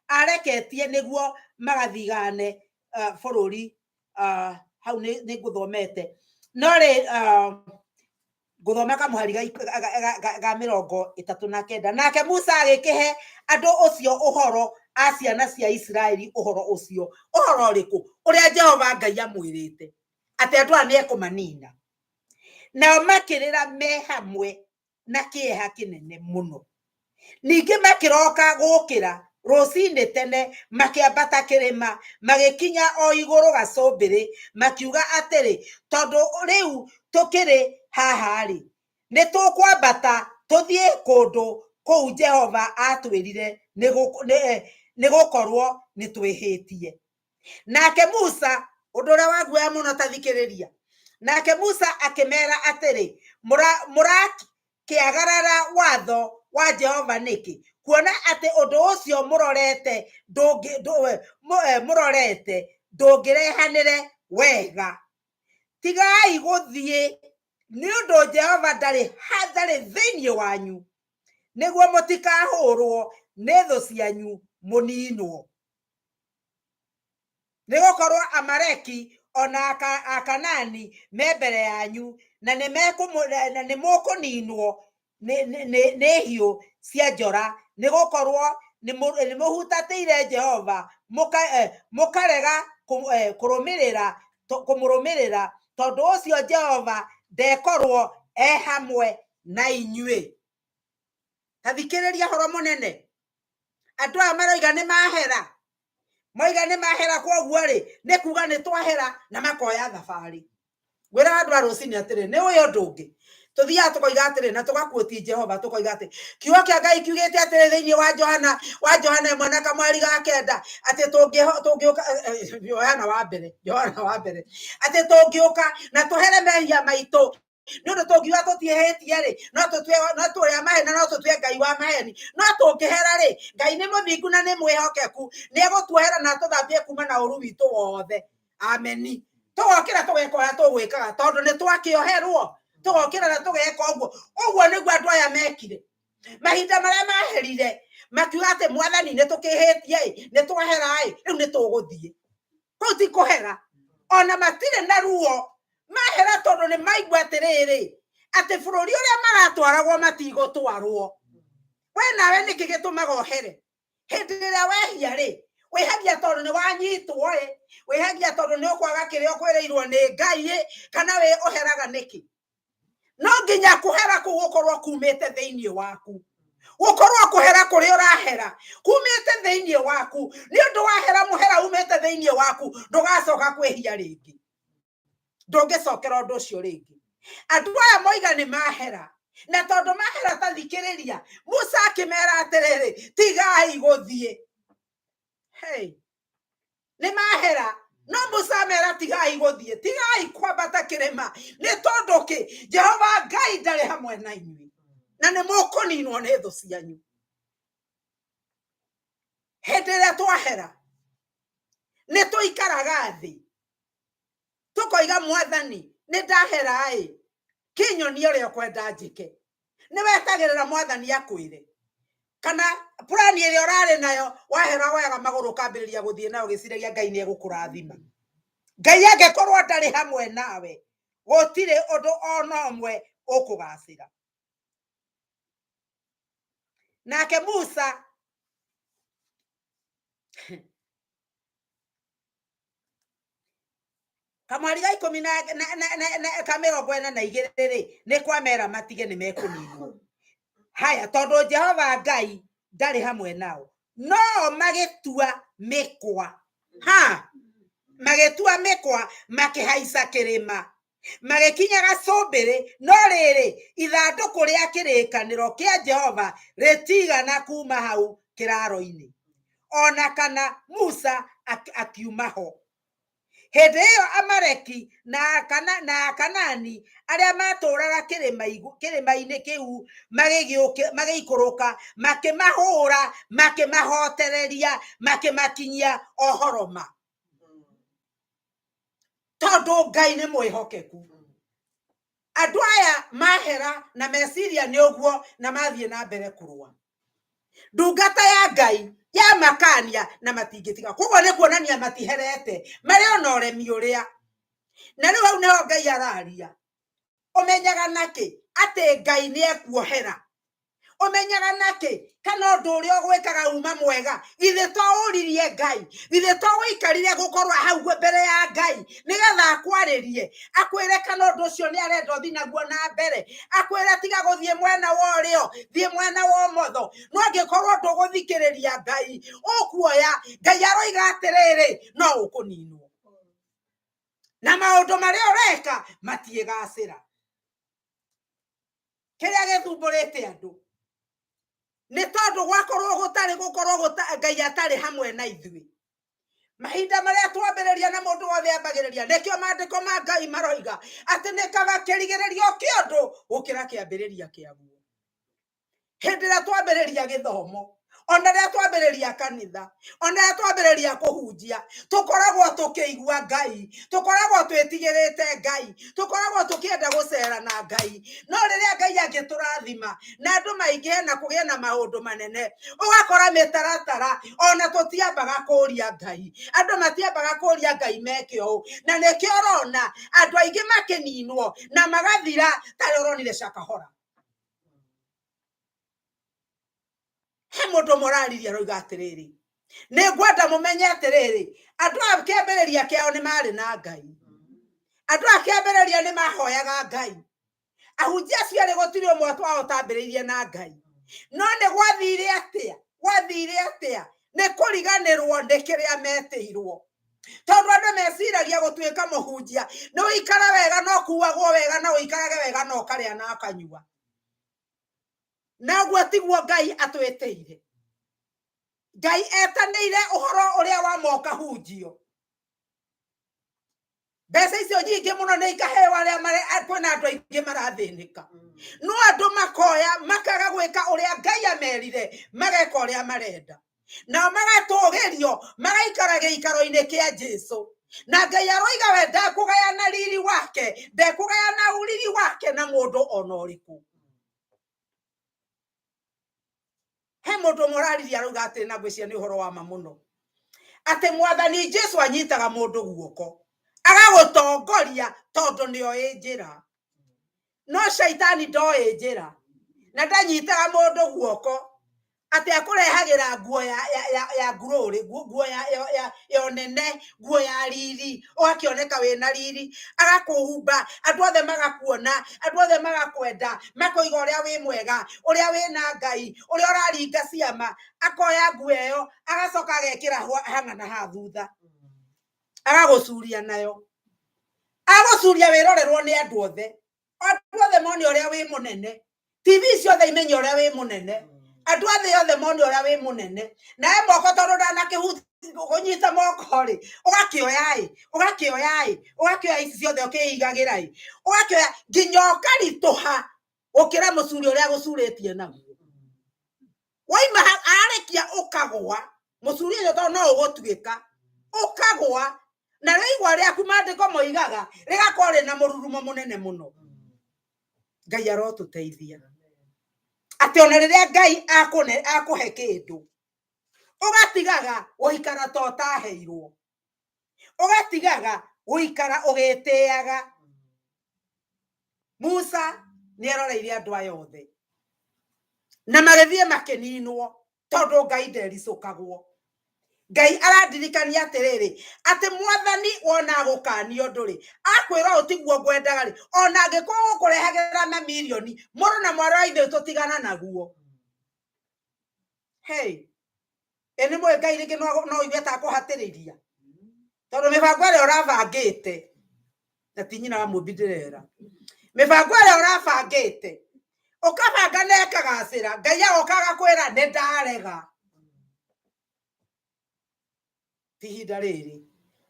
areketie nĩguo magathigane bũrũri hau nĩ ngũthomete no rĩ ngũthoma kamũhari ga 39. Nake Musa agĩkĩhe andũ ũcio ũhoro a ciana cia Isiraeli ũhoro ũcio. Ũhoro ũrĩkũ? Ũrĩa Jehova Ngai amwĩrĩte atĩ andũ aya nĩ ekũmanina. Nao makĩrĩra me hamwe na kĩeha kĩnene mũno. Ningĩ makĩroka gũkĩra rũcinĩ tene makĩambata kĩrĩma magĩkinya o igũrũ gacũmbĩrĩ makiuga atĩrĩ, tondũ rĩu tũkĩrĩ haha rĩ, nĩ tũkwambata tũthiĩ kũndũ kũu Jehova atwĩrire nĩ gũkorwo nĩ twĩhĩtie. Nake Musa, ũndũ ũrĩa waguoya mũno ta thikĩrĩria, nake Musa akĩmera atĩrĩ, mũrakĩagarara watho wa Jehova nĩkĩ? Kuona atĩ ũndũ ũcio mũrorete mũrorete ndũngĩrehanĩre wega. Tigai gũthiĩ nĩ ũndũ Jehova ndarĩ thĩinĩ wanyu, nĩguo mũtikahũrwo nĩ thũ cianyu mũninwo. Nĩ gũkorwo Amaleki ona Akanani me mbere yanyu, na nĩ mũkũninwo nĩ hiũ cia njora, nĩ gũkorwo nĩ mũhutatĩire Jehova mũkarega kũmũrũmĩrĩra, tondũ ũcio Jehova ndekorwo e hamwe na inyuĩ. Ta thikĩrĩria ũhoro mũnene. Andũ aya maroiga nĩ mahera, moiga nĩ mahera, kwoguo rĩ nĩ kuga nĩ twahera na makoya thabarĩ. Ngwĩra andũ a rũcinĩ atĩrĩ, nĩ ũyũ ũndũ ũngĩ tũthiaga tũkoiga atĩrĩ na tũgakuotie Jehova tũkoiga atĩ kiugo kĩa Ngai kiugĩte atĩrĩ thĩinĩ wa Johana 1 na kamweri ga 9 atĩ tũngĩũka Johana wa mbere atĩ tũngĩũka na tũhere mehia maitũ nĩ ũndũ tũngiuga tũtiĩhĩtie rĩ no tũtue no tũrĩa maheni no tũtue Ngai wa maheni, no tũngĩhera rĩ Ngai nĩ mũthingu na nĩ mwĩhokeku, nĩ egũtuohera na atũthambie kuma na ũru witũ wothe. Ameni. Tũgokĩra tũgeka ũrĩa tũgwĩkaga tondũ nĩ twakĩoherwo, tũgokĩra na tũgeka ũguo. Ũguo nĩguo andũ aya mekire mahinda marĩa maherire, makiuga atĩ mwathani nĩ tũkĩhĩtie ĩ, nĩ twahera ĩ, rĩu nĩ tũgũthiĩ. Kũu ti kũhera, ona matirĩ na ruo mahera tondũ nĩ maigua atĩrĩrĩ atĩ bũrũri ũrĩa maratwaragwo matigũtwarwo. We nawe nĩkĩ gĩtũmaga ũhere? Hĩndĩ ĩrĩa wehia rĩ, wĩhagia tondũ nĩ wanyitwo ĩ, wĩhagia tondũ nĩ ũkwaga kĩrĩa ũkwĩrĩirwo nĩ Ngai ĩ, kana wĩ ũheraga nĩkĩ? No nginya kũhera kũu gũkorwo kumĩte thĩinĩ waku, gũkorwo kũhera kũrĩa ũrahera kumĩte thĩinĩ waku. Nĩ ũndũ wahera mũhera umĩte thĩinĩ waku, ndũgacoka kwĩhia rĩngĩ, ndũngĩcokera ũndũ ũcio rĩngĩ. Andũ aya moiga nĩ mahera, na tondũ mahera ta thikĩrĩria, Musa akĩmera atĩrĩrĩ, tigai gũthiĩ. Hey, nĩ mahera, no Musa amera tigai gũthiĩ, tigai kwambata kĩrĩma, nĩ tondũ kĩ? Jehova Ngai ndarĩ hamwe na inyuĩ, na nĩ mũkũninwo nĩ thũ cianyu. Hĩndĩ ĩrĩa twahera nĩ tũikaraga thĩ tũkoiga mwathani nĩ ndahera ĩ, kĩnyonie ũrĩa ũkwenda njĩke. Nĩ wetagĩrĩra mwathani akwĩre, kana purani ĩrĩa ũrarĩ nayo wahera woyaga magũrũ ũkambĩrĩria gũthiĩ nayo ũgĩciragia Ngai nĩ egũkũrathima. Ngai angĩkorwo ndarĩ hamwe nawe, gũtirĩ ũndũ ona ũmwe ũkũgacĩra. Nake Musa kamwari ga 10 na ka 42 rĩ, nĩ kwamera matige nĩ mekũninwo. Haya, tondũ Jehova Ngai ndarĩ hamwe nao, no magĩtua mĩkwa, ha magĩtua mĩkwa makĩhaica kĩrĩma. Magĩkinya gacũmbĩrĩ, no rĩrĩ, ithandũkũ rĩa kĩrĩkanĩro kĩa Jehova rĩtigana kuma hau kĩraaro-inĩ, ona kana Musa akiuma ho. Hĩndĩ ĩyo Amaleki na Akanaani arĩa maatũũraga kĩrĩma-inĩ kĩu magĩikũrũka, makĩmahũũra, makĩmahootereria, makĩmakinyia o Horoma. Tondũ Ngai nĩ mwĩhokeku. Andũ aya mahera na meciria nĩ ũguo na mathiĩ na mbere kũrũa. Ndungata ya Ngai yamakania na matingĩtiga. Koguo nĩ kuonania matiherete, marĩ ona ũremi ũrĩa. Na rĩu hau nĩho Ngai araria. Ũmenyaga nakĩ atĩ Ngai nĩ ekuohera? Ũmenyaga nakĩ kana ũndũ ũrĩa ũgwĩkaga uma mwega? Githĩ to ũririe Ngai? Githĩ to ũikarire gũkorwo hau mbere ya Ngai nĩgetha akwarĩrie, akwĩre kana ũndũ ũcio nĩ arenda ũthiĩ naguo na mbere, akwĩre tiga gũthiĩ mwena wa ũrĩo, thiĩ mwena wa ũmotho. No angĩkorwo ndũgũthikĩrĩria Ngai, ũkuoya Ngai aroiga atĩrĩrĩ, no ũkũninwo na maũndũ marĩa ũreka matiĩgacĩra. Kĩrĩa gĩthumbũrĩte andũ nĩ tondũ gwakorwo gũtarĩ gũkorwo Ngai atarĩ hamwe na ithuĩ. Mahinda marĩa twambĩrĩria na mũndũ wothe ambagĩrĩria, nĩkĩo maandĩko ma Ngai maroiga atĩ nĩ kaba kĩrigĩrĩrio kĩa ũndũ gũkĩra kĩambĩrĩria kĩaguo. Hĩndĩ ĩrĩa twambĩrĩria gĩthomo, ona rĩrĩa twambĩrĩria kanitha, ona rĩrĩa twambĩrĩria kũhunjia, tũkoragwo tũkĩigua Ngai, tũkoragwo twĩtigĩrĩte Ngai, tũkoragwo tũkĩenda gũcera na Ngai. No rĩrĩa Ngai angĩtũrathima na andũ maingĩhe na kũgĩe na maũndũ manene, ũgakora mĩtaratara ona tũtiambaga kũria Ngai. Andũ matiambaga kũria Ngai meke ũũ, na nĩkĩo ũrona andũ aingĩ makĩninwo na magathira tarĩa ũronire Shakahola. He mũndũ ũmwe ũraririe aroiga atĩrĩrĩ, nĩ ngwenda mũmenye atĩrĩrĩ, andũ a kĩambĩrĩria kĩao nĩ marĩ na Ngai, andũ a kĩambĩrĩria nĩ mahoyaga Ngai, ahunjia acio erĩ gũtirĩ ũmwe wao ũtambĩrĩirie na Ngai. No nĩ gwathire atĩa? Gwathire atĩa? Nĩ kũriganĩrwo nĩ kĩrĩa metĩirwo. Tondũ andũ meciragia gũtuĩka mũhunjia nĩ ũikare wega na ũkuagwo wega na ũikarage wega na ũkarĩa na ũkanyua. Na ũguo tiguo Ngai atwĩtĩire. Ngai etanĩire ũhoro ũrĩa wa ma ũkahunjio. Mbeca icio nyingĩ mũno nĩ ikaheo arĩa kwĩna andũ aingĩ marathĩnĩka. No andũ makoya makaga gwĩka ũrĩa Ngai amerire, mageka ũrĩa marenda. Nao magatũgĩrio, magaikara gĩikaro-inĩ kĩa Jesu. Na Ngai aroiga we ndekũgayana riri wake, ndekũgayana riri wake na mũndũ ona ũrĩkũ. He mũndũ ũmwe ũraririe arauga atĩ, na ngwĩciria nĩ ũhoro wa ma mũno, atĩ mwathani Jesu anyitaga mũndũ guoko agagũtongoria tondũ nĩ oĩ njĩra. No shaitani ndoĩ njĩra na ndanyitaga mũndũ guoko atĩ akũrehagĩra nguo ya ngurũrĩ, nguo ya ũnene, nguo ya riri, ũgakĩoneka wĩna riri, agakũhumba, andũ othe magakuona, andũ othe magakwenda, makoiga ũrĩa wĩ mwega, ũrĩa wĩna Ngai, ũrĩa ũraringa ciama. Akoya nguo ĩyo agacoka agekĩra hang'a na haha thutha, agagũcuria nayo, agũcuria wĩrorerwo nĩ andũ othe, andũ othe mone ũrĩa wĩ mũnene, TV ciothe imenye ũrĩa wĩ mũnene, andũ othe othe mone ũrĩa wĩ mũnene. Nawe moko tondũ ndanakĩhuti kũnyita moko rĩ, ũgakĩoya ĩ, ũgakĩoya ĩ, ũgakĩoya ici ciothe ũkĩigagĩra ĩ, ũgakĩoya nginya ũkaritũha gũkĩra mũcuri ũrĩa gũcurĩtie naguo. Waima arĩkia ũkagũa mũcuri ũcio, tondũ no ũgũtuĩka ũkagũa na rĩo igwa rĩaku, maandĩko moigaga rĩgakorwo rĩna mũrurumo mũnene mũno. Ngai arotũteithia atĩ ona rĩrĩa Ngai akũhe kĩndũ, ũgatigaga gũikara ta ũtaheirwo, ũgatigaga gũikara ũgĩtĩaga. Musa nĩ eroreire andũ aya othe na magĩthiĩ makĩninwo tondũ Ngai ndericũkagwo. Ngai arandirikania atĩrĩrĩ, atĩ mwathani wona agũkania ũndũ rĩ, akwĩra ũũ tiguo ngwendaga rĩ, ona angĩkorwo gũkũrehagĩra mamirioni, mũrũ na mwarĩ wa ithe tũtigana naguo. Hey, ĩ nĩ mũĩ Ngai rĩngĩ no ũigue ta akũhatĩrĩria tondũ mĩbango ĩrĩa ũrabangĩte Na ti nyina wa mũmbi ndĩrera. Mĩbango ĩrĩa ũrabangĩte ũkabanga na ĩkagacĩra, Ngai agoka agakwĩra nĩ ndarega. Ti ihinda rĩrĩ.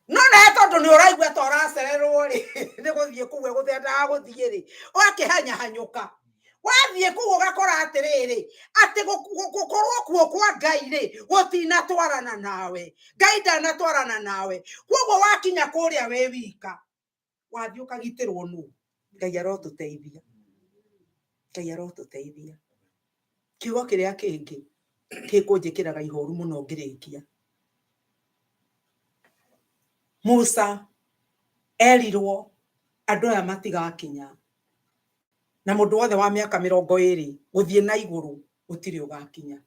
No nawe tondũ nĩ ũraigua ta ũracererwo rĩ, nĩ gũthiĩ kũu egũtendaga gũthiĩ rĩ, ũgakĩhanyahanyũka. Wathiĩ kũu ũgakora atĩrĩrĩ, atĩ gũkorwo kuo kwa Ngai rĩ, gũtinatwarana nawe. Ngai ndanatwarana nawe. Koguo wakinya kũrĩa wĩ wika, wathiĩ ũkagitĩrwo nũ? Ngai arotũteithia. Ngai arotũteithia. Kiugo kĩrĩa kĩngĩ gĩkũnjĩkĩraga ihoru mũno ngĩrĩkia. Musa erirwo andũ aya matigakinya, na mũndũ wothe wa mĩaka 20 gũthiĩ na igũrũ gũtirĩ ũgakinya.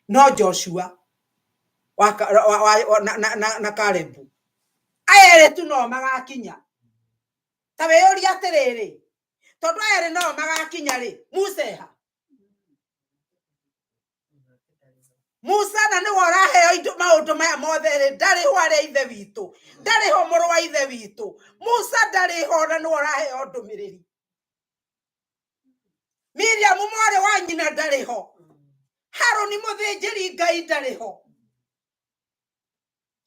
No Joshua na Caleb aya erĩ tu no magakinya. Ta wĩyũrie atĩrĩrĩ, tondũ aya erĩ no magakinya rĩ, Musa eha? Musa na nĩwe ũraheo indo maũndũ maya mothe rĩ, ndarĩ ho arĩa ithe witũ, ndarĩ ho mũrũ wa ithe witũ. Musa ndarĩ ho na nĩwe ũraheo ndũmĩrĩri. Miriam mwarĩ wa nyina ndarĩ ho, Harũni mũthĩnjĩri Ngai ndarĩ ho.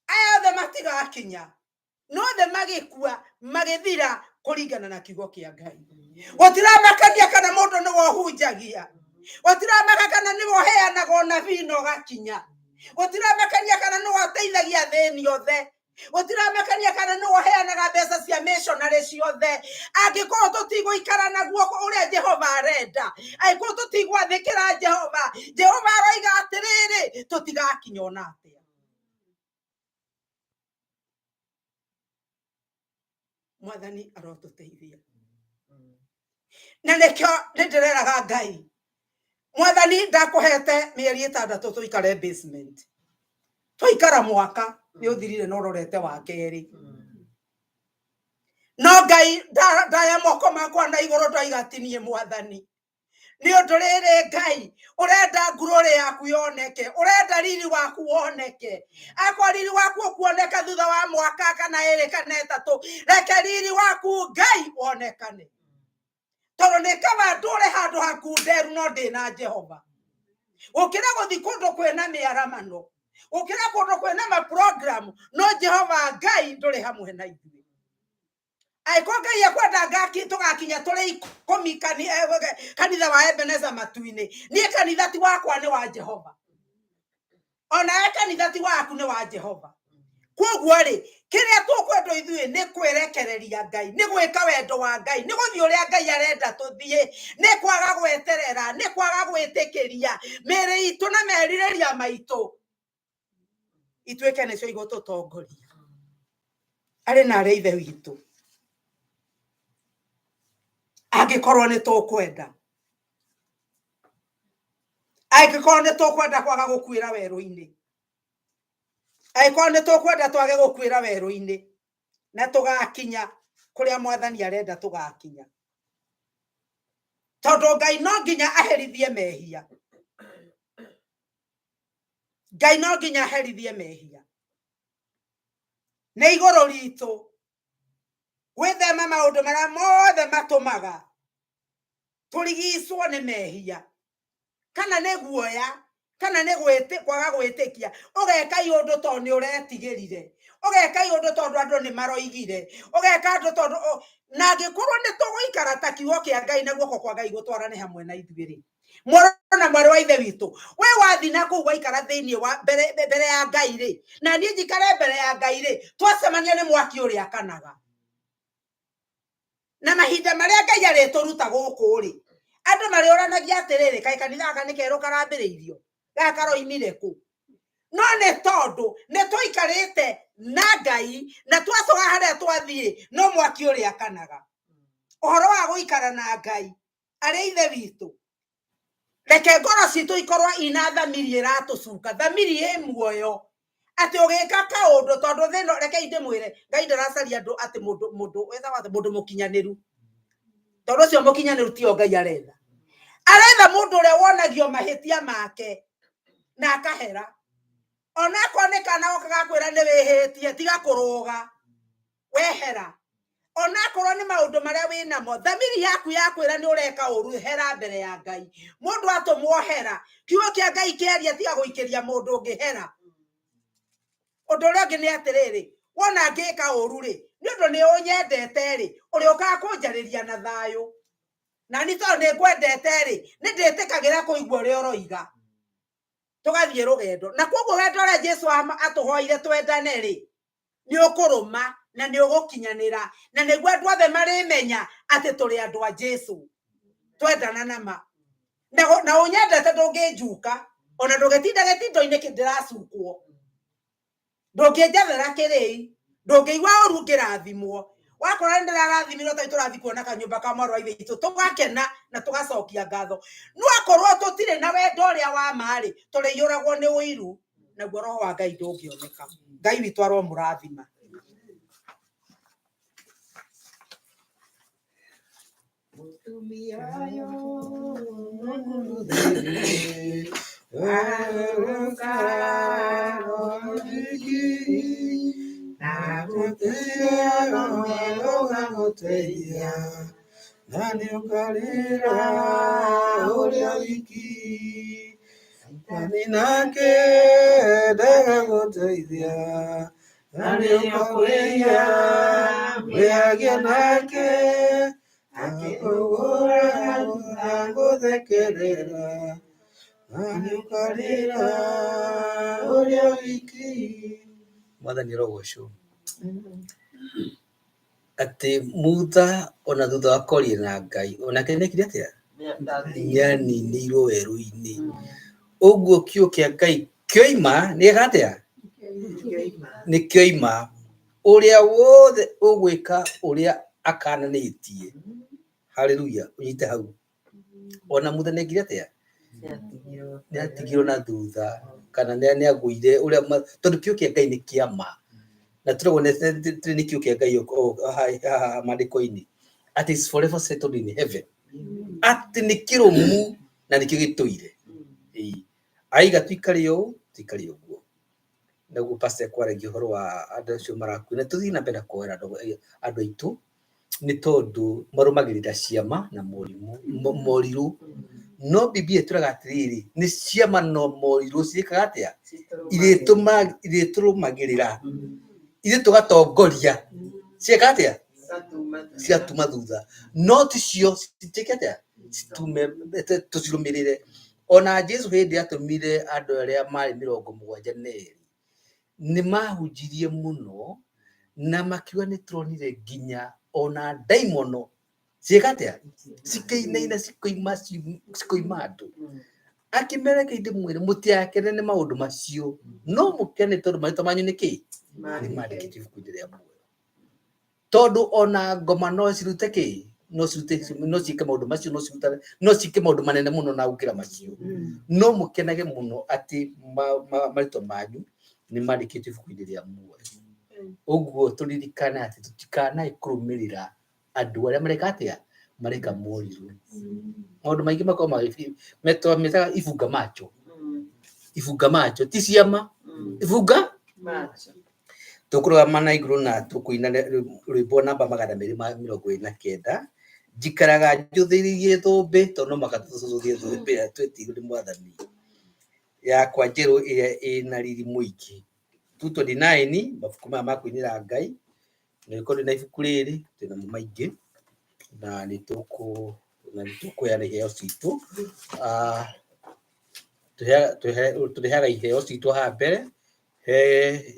Aya othe matigakinya, no othe magĩkua magĩthira kũringana na kiugo kĩa Ngai. Gũtiramakania kana mũndũ nĩwe ũhunjagia, gũtiramaka kana nĩwe ũheanaga ũnabii na ũgakinya, gũtiramakania kana nĩwe ũteithagia athĩni othe, gũtiramakania kana nĩwe ũheanaga mbeca cia missionary ciothe. Angĩkorwo tũtigũikara na guoko ũrĩa Jehova arenda, angĩkorwo tũtigwathĩkĩra Jehova, Jehova aroiga atĩrĩrĩ, tũtigakinya ona atĩa. Mwathani arotũteithia. Na nĩkĩo nĩndĩreraga Ngai, Mwathani ndakũhete mĩeri 6 tũikare basement, twaikara mwaka nĩ ũthirire na ũrorete wa kerĩ. No Ngai ndaya moko makwa na igũrũ ndoiga ti niĩ Mwathani, nĩ ũndũ rĩrĩ Ngai ũrenda ngurũrĩ yaku yoneke, ũrenda riri waku woneke. Akwa riri waku ũkuoneka thutha wa mwaka kana 2 kana 3, reke riri waku Ngai wonekane, tondũ nĩ kaba ndũre handũ hakunderu no ndĩ na Jehova, gũkĩra gũthiĩ kũndũ kwĩna mĩaramano, gũkĩra kũndũ kwĩna maprogramu, no Jehova Ngai ndũrĩ hamwe na ithuĩ. Angĩkorwo Ngai ekwenda tũgakinya tũrĩ 10 kanitha wa Ebeneza matu-inĩ, niĩ kanitha ti wakwa nĩ wa Jehova, onawe kanitha ti waku nĩ wa Jehova. Koguo rĩ, kĩrĩa tũkwendwo ithuĩ nĩ kwĩrekereria Ngai, nĩ gwĩka wendo wa Ngai, nĩ gũthiĩ ũrĩa Ngai arenda tũthiĩ, nĩ kwaga gweterera, nĩ kwaga gwĩtĩkĩria mĩĩrĩ itũ na merirĩria maitũ ituĩke nĩcio igũtũtongoria. Arĩ na arĩa ithe witũ, angĩkorwo nĩ tũkwenda, angĩkorwo nĩ tũkwenda kwaga gũkuĩra werũ-inĩ, angĩkorwo nĩ tũkwenda twage gũkuĩra werũ-inĩ, na tũgakinya kũrĩa Mwathani arenda tũgakinya, tondũ Ngai no nginya aherithie mehia. Ngai no nginya aherithie mehia. Nĩ igũrũ ritũ gwĩthema maũndũ marĩa mothe matũmaga tũrigicwo nĩ mehia, kana nĩ guoya, kana nĩ kwaga gwĩtĩkia. Ũgeka iũndũ tondũ nĩ ũretigĩrire, ũgeka iũndũ tondũ andũ nĩ maroigire, ũgeka andũ tondũ na angĩkorwo nĩ tũgũikara ta kiugo kĩa Ngai na guoko kwa Ngai gũtwarane hamwe na ithuĩ rĩ, mũrũ na mwarĩ wa ithe witũ, we wathiĩ na kũu waikara thĩinĩ wa mbere ya Ngai rĩ, na niĩ njikare mbere ya Ngai rĩ, twacemania nĩ mwaki ũrĩa akanaga. Na mahinda marĩa Ngai arĩtũruta gũkũ rĩ, andũ marĩũranagia atĩrĩrĩ, kaĩ kanitha gaka nĩ kerũ karambĩrĩirio, gaka karoimire kũ? No nĩ tondũ nĩ tũikarĩte na Ngai na twacoka harĩa twathiĩ, no mwaki ũrĩa akanaga. Ũhoro wa gũikara na Ngai arĩ ithe witũ, reke ngoro citũ ikorwo ina thamiri ĩratũcuka, thamiri ĩ muoyo, atĩ ũgĩka kaũndũ, tondũ thĩ ĩno, reke ndĩmwĩre, Ngai ndaracaria andũ atĩ mũndũ wetagwo atĩ mũndũ mũkinyanĩru, tondũ ũcio mũkinyanĩru tio Ngai aretha. Aretha mũndũ ũrĩa wonagio mahĩtia make na akahera, onakorwo nĩ kana goka gakwĩra nĩ wĩhĩtie, tiga kũrũga, wehera. Onakorwo nĩ maũndũ marĩa wĩ namo, thamiri yaku yakwĩra nĩ ũreka ũru, hera mbere ya Ngai. Mũndũ atũmwo hera, kiugo kĩa Ngai kĩaria tiga gũikĩria mũndũ ũngĩ hera. Ũndũ ũrĩa ũngĩ nĩ atĩrĩrĩ, wona ngĩka ũru rĩ, nĩ ũndũ nĩ ũnyendete rĩ, ũrĩũkaga kũnjarĩria na thayũ. Na ni tondũ nĩ ngwendete rĩ, nĩ ndĩtĩkagĩra kũigua ũrĩa ũroiga. Tũgathiĩ rũgendo. Na koguo wendo ũrĩa Jesu atũhoire twendane rĩ, nĩ ũkũrũma na nĩ ũgũkinyanĩra, na nĩguo andũ othe marĩmenya atĩ tũrĩ andũ a Jesu. Twendana na ma. Na ũnyendete ndũngĩnjuka, ona ndũngĩtinda gĩtindo-inĩ ndĩracukwo. Ndũngĩnjathera kĩrĩi, ndũngĩigua ũru ngĩrathimwo. Wakora nĩ ndĩrarathimirwo tondũ tũrathiĩ kuona kanyũmba ka mwarĩ wa ithe witũ, tũgakena na tũgacokia ngatho. No akorwo tũtirĩ na wendo ũrĩa wa ma rĩ, tũrĩiyũragwo nĩ ũiru, naguo roho wa Ngai ndũngĩoneka. Ngai witũ aromũrathima. Mũtumia ũyũ mũthĩni, na gũtirĩ ũgagũteithia, na nĩũkarĩra ũrĩa wiki. Nani nake ndagagũteithia, na nĩũkakwĩhia, wĩhagia nake, akĩkũgũra agũthekerera, na nĩũkarĩra ũrĩa wiki. Mwathani arogocwo. Atĩ Mutha ona thutha wa kwaria na Ngai, onake nĩekire atĩa? Nĩaninĩirwo werũ-inĩ. Ũguo kiugo kĩa Ngai kĩoima nĩgeka atĩa? Nĩ kĩoima. Ũrĩa wothe ũgwĩka ũrĩa akananĩtie, haleluya, ũnyite hau. Ona Mutha nĩekire atĩa? Nĩatigirwo na thutha, kana nĩagũire ũrĩa tondũ kiugo kĩa Ngai nĩ kĩa ma. Na tũragwo nĩ kiugo kĩa Ngai haha maandĩko-inĩ atĩ is forever settled in heaven, atĩ nĩ kĩrũmu na nĩkĩo gĩtũire. Aiga tuikare ũũ, tuikare ũguo. Naguo pastor ekwaragia ũhoro wa andũ acio marakua, na tũthiĩ na mbere na kuoera andũ aitũ, nĩ tondũ marũmagĩrĩra ciama na morirũ. No Biblia ĩtwĩraga atĩrĩrĩ, nĩ ciama no morirũ ciĩkaga atĩa? Irĩtũrũmagĩrĩra, ithuĩ tũgatongoria. Cieka atĩa? Ciatuma thutha. No ti cio citiĩke atĩa? Citume, tũcirũmĩrĩre. Ona Jesu hĩndĩ atũmire andũ arĩa marĩ 72, nĩ mahunjirie mũno na makiuga nĩ tũronire nginya ona ndaimono ciĩka atĩa? Cikĩinaina, cikoima andũ. Akĩmera reke ndĩmwĩre mũtiakene nĩ maũndũ macio, no mũkene tondũ marĩtwa manyu nĩ kĩ? Nĩ mandĩkĩtwo ibuku-inĩ rĩa muoyo. Tondũ ona ngoma no cirute kĩ? No cirute, no ciĩke maũndũ macio, no cirutane, no ciĩke maũndũ manene mũno na gũkĩra macio. No mũkenage mũno atĩ marĩtwa manyu nĩ mandĩkĩtwo ibuku-inĩ rĩa muoyo. Ũguo tũririkane atĩ tũtikanae kũrũmĩrĩra andũ arĩa mareka atĩa? Mareka morirũ. Maũndũ maingĩ makoragwo metaga ibunga macho. Ibunga macho ti ciama, ibunga tũkũrũgama na igũrũ na tũkũina rwĩmbo namba 229. Njikaraga njũthĩrĩirie thũmbĩ, tondũ no mũhaka tũcũthie thũmbĩ ĩrĩa twĩtĩirwo nĩ Mwathani yakwa njerũ ĩrĩa ĩna riri mũingĩ. 229, mabuku maya ma kũinĩra Ngai, na ũngĩkorwo ndũrĩ na ibuku rĩrĩ, twĩnamo maingĩ, na nĩ tũkũheana iheo citũ. Tũrehaga iheo citũ haha mbere, he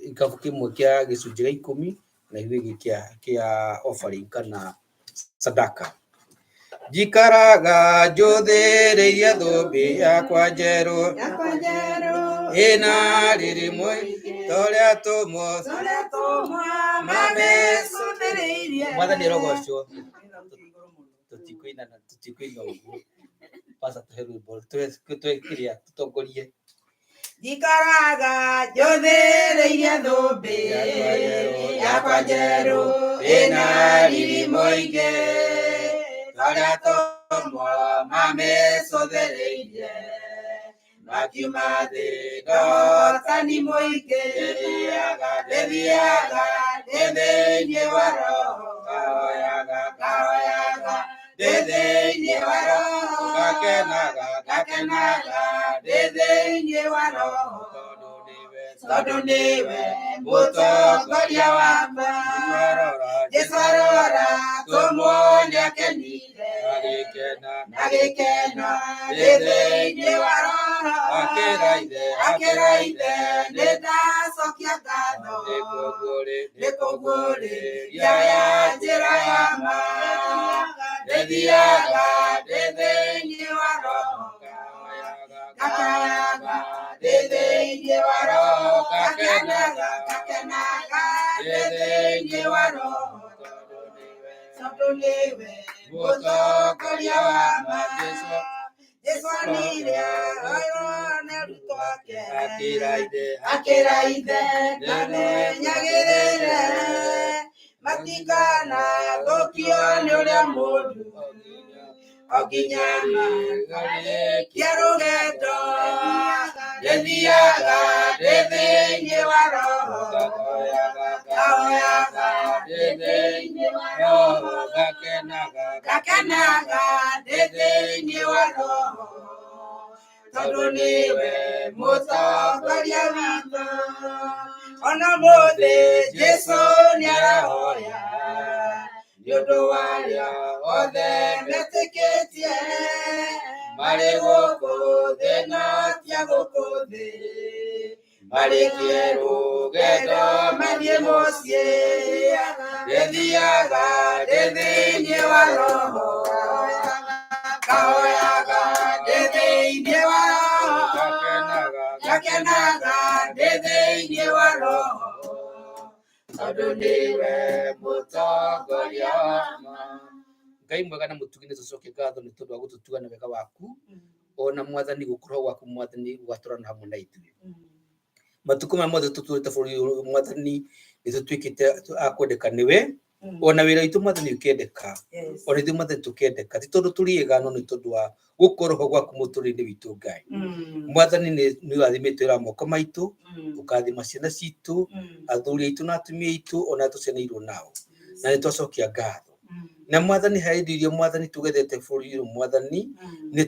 gĩkabu kĩmwe kĩa gĩcunjĩ gĩa ikũmi, na gĩkĩ kĩngĩ kĩa offering kana sadaka. Njikaraga njũthĩrĩirie thũmbĩ yakwa njerũ, ĩna riri mũingĩ, torĩa tũmwo Mwathani arogocwo. Tũtikũina na tũtikũina ũguo. Pastor tũhe rwĩmbo, tũhe kĩrĩa, tũtongorie. Njikaraga njũthĩrĩirie thũmbĩ yakwa njerũ, ĩna riri mũingĩ, torĩa tũmwo mamĩcũthĩrĩirie, makiuma thĩ ndotani mũingĩ. Ndĩthiaga ndĩ thĩinĩ wa roho, Ngakenaga, Ngakenaga ndĩ thĩinĩ wa Roho, tondũ nĩwe tondũ nĩwe mũtongoria wa ma. Arora, Jesũ arora tũmuone akenire, agĩkena, agĩkena ndĩ thĩinĩ wa Roho. Akĩra ithe, Akĩra ithe nĩ ndacokia ngatho, nĩ nĩ kũguũrĩria ya njĩra ya ma. Ndĩthiaga ndĩ thĩinĩ wa Roho, ngakayaga ndĩ thĩinĩ wa Roho, ngakenaga, ngakenaga ndĩ thĩinĩ wa Roho, tondũ nĩwe mũtongoria wa ma. Jesũ anire arone arutwo ake, Akĩra ithe, akĩra ithe ndamenyagĩrĩre, matikanathũkio nĩ ũrĩa mũũru, o nginya marĩkie rũgendo. Ndĩthiaga ndĩ thĩinĩ wa Roho, ngahoyaga ndĩ thĩinĩ wa Roho, Ngakenaga, ngakenaga ndĩ thĩinĩ wa Roho, tondũ nĩwe mũtongoria witũ. Ona mũthĩ Jesũ nĩarahoya nĩ ũndũ wa arĩa othe metĩkĩtie, marĩ gũkũ thĩ na ti a gũkũ thĩ, marĩkie rũgendo mathiĩ mũciĩ. Ndĩthiaga ndĩ thĩinĩ wa Roho, ngahoyaga ndĩ thĩinĩ wa Roho, ngakenaga ndĩ thĩinĩ wa Roho, tondũ nĩwe mũtongoria wa ma. Ngai mwega na mũtugi, nĩ tũcoke ngatho nĩ tondũ wa gũtũtuga na wega waku, ona Mwathani gũkorwo gwaku, Mwathani, gũgatũrana hamwe na ithuĩ matukũ maya mothe tũtũrĩte bũrũri ũyũ. Mwathani, nĩ tũtuĩkĩte a kwendeka nĩwe, ona wĩra witũ, Mwathani, ũkĩendeka, ona ithuĩ, Mwathani, tũkendeka, ti tondũ tũrĩ ega, no nĩ tondũ wa gũkorwo ho gwaku mũtũrĩre-inĩ witũ. Ngai Mwathani, nĩ ũrathimĩte wĩra wa moko maitũ, ũkathima ciana citũ, athuri aitũ na atumia aitũ, ona tũcianĩirwo nao, na nĩ twacokia ngatho. Na Mwathani, harĩ indo iria, Mwathani, tũgethete bũrũri ũyũ, Mwathani, nĩ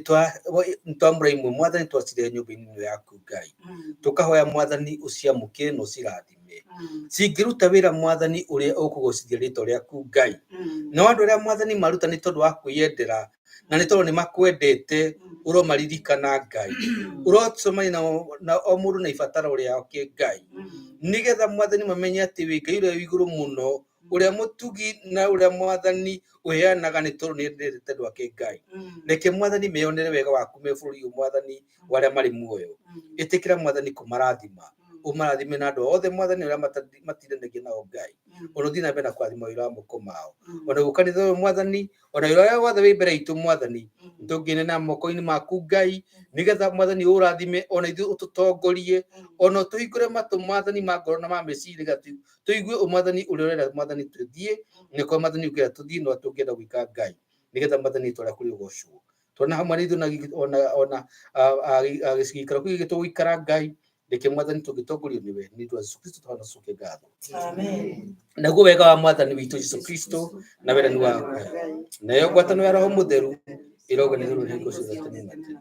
twamũra imwe, Mwathani, twacirehe nyũmba-inĩ ĩno yaku. Ngai, tũkahoya, Mwathani, ũciamũkĩre na ũcirathime, cingĩruta wĩra, Mwathani, ũrĩa ũkũgocithia rĩtwa rĩaku. Ngai, no andũ arĩa, Mwathani, maruta nĩ tondũ wa kwĩyendera na nĩ tondũ nĩ makwendete, ũromaririkana. Ngai, ũrocemania na o mũndũ na ibataro rĩake. Ngai, nĩgetha, Mwathani, mamenye atĩ wĩ Ngai ũrĩa wĩ igũrũ mũno, ũrĩa mũtugi na ũrĩa, Mwathani, ũheanaga nĩ tondũ nĩ endete andũ ake. Ngai, reke, Mwathani, meyonere wega waku me bũrũri ũyũ, Mwathani, wa arĩa marĩ muoyo. Ĩtĩkĩra, Mwathani, kũmarathima, ũmarathime na andũ othe, Mwathani, ũrĩa matindanagia nao. Ngai, ona ũthiĩ na mbere na kũrathima wĩra wa moko mao, ona gũkanitha ũyũ, Mwathani, ona wĩra ũrĩa wothe wĩ mbere itũ. Mwathani, tũngĩne na moko-inĩ maku. Ngai, nĩgetha, Mwathani, ũrathime ona ithuĩ, ũtũtongorie, ona ũtũhingũre matũ, Mwathani, ma ngoro na ma meciria, nĩgetha tũigue Mwathani ũrĩa ũrenda, Mwathani, tũthiĩ nĩko, Mwathani, ũkĩenda tũthiĩ no tũngĩenda gwĩka. Ngai, nĩgetha, Mwathani, rĩtwa rĩaku rĩgocwo tuona hamwe na ithuĩ na ona gĩikaro kĩu gĩkĩ tũgũikara. Ngai, reke, Mwathani, tũngĩtongorio nĩwe. Nĩ ũndũ wa Jesũ Kristo tũhana ngatho. Amen. Naguo wega wa Mwathani witũ Jesũ Kristo na wendani wa Ngai nayo ngwatanĩro ya Roho Mũtheru ĩroganĩrĩrwo hingo ciothe tene na tene.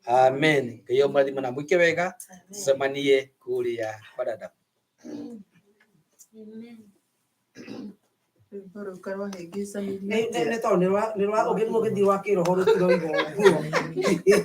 Amen. Ngai amũrathime na mwĩke wega. Tũcemanie kũrĩa kwa dada. Amen. Rwĩmbo rũu karwahĩngĩcanirie Nĩ atĩa? nĩ tondũ nĩ rwa ũgĩthiĩ rwa kĩroho rũtiroiga ũguo.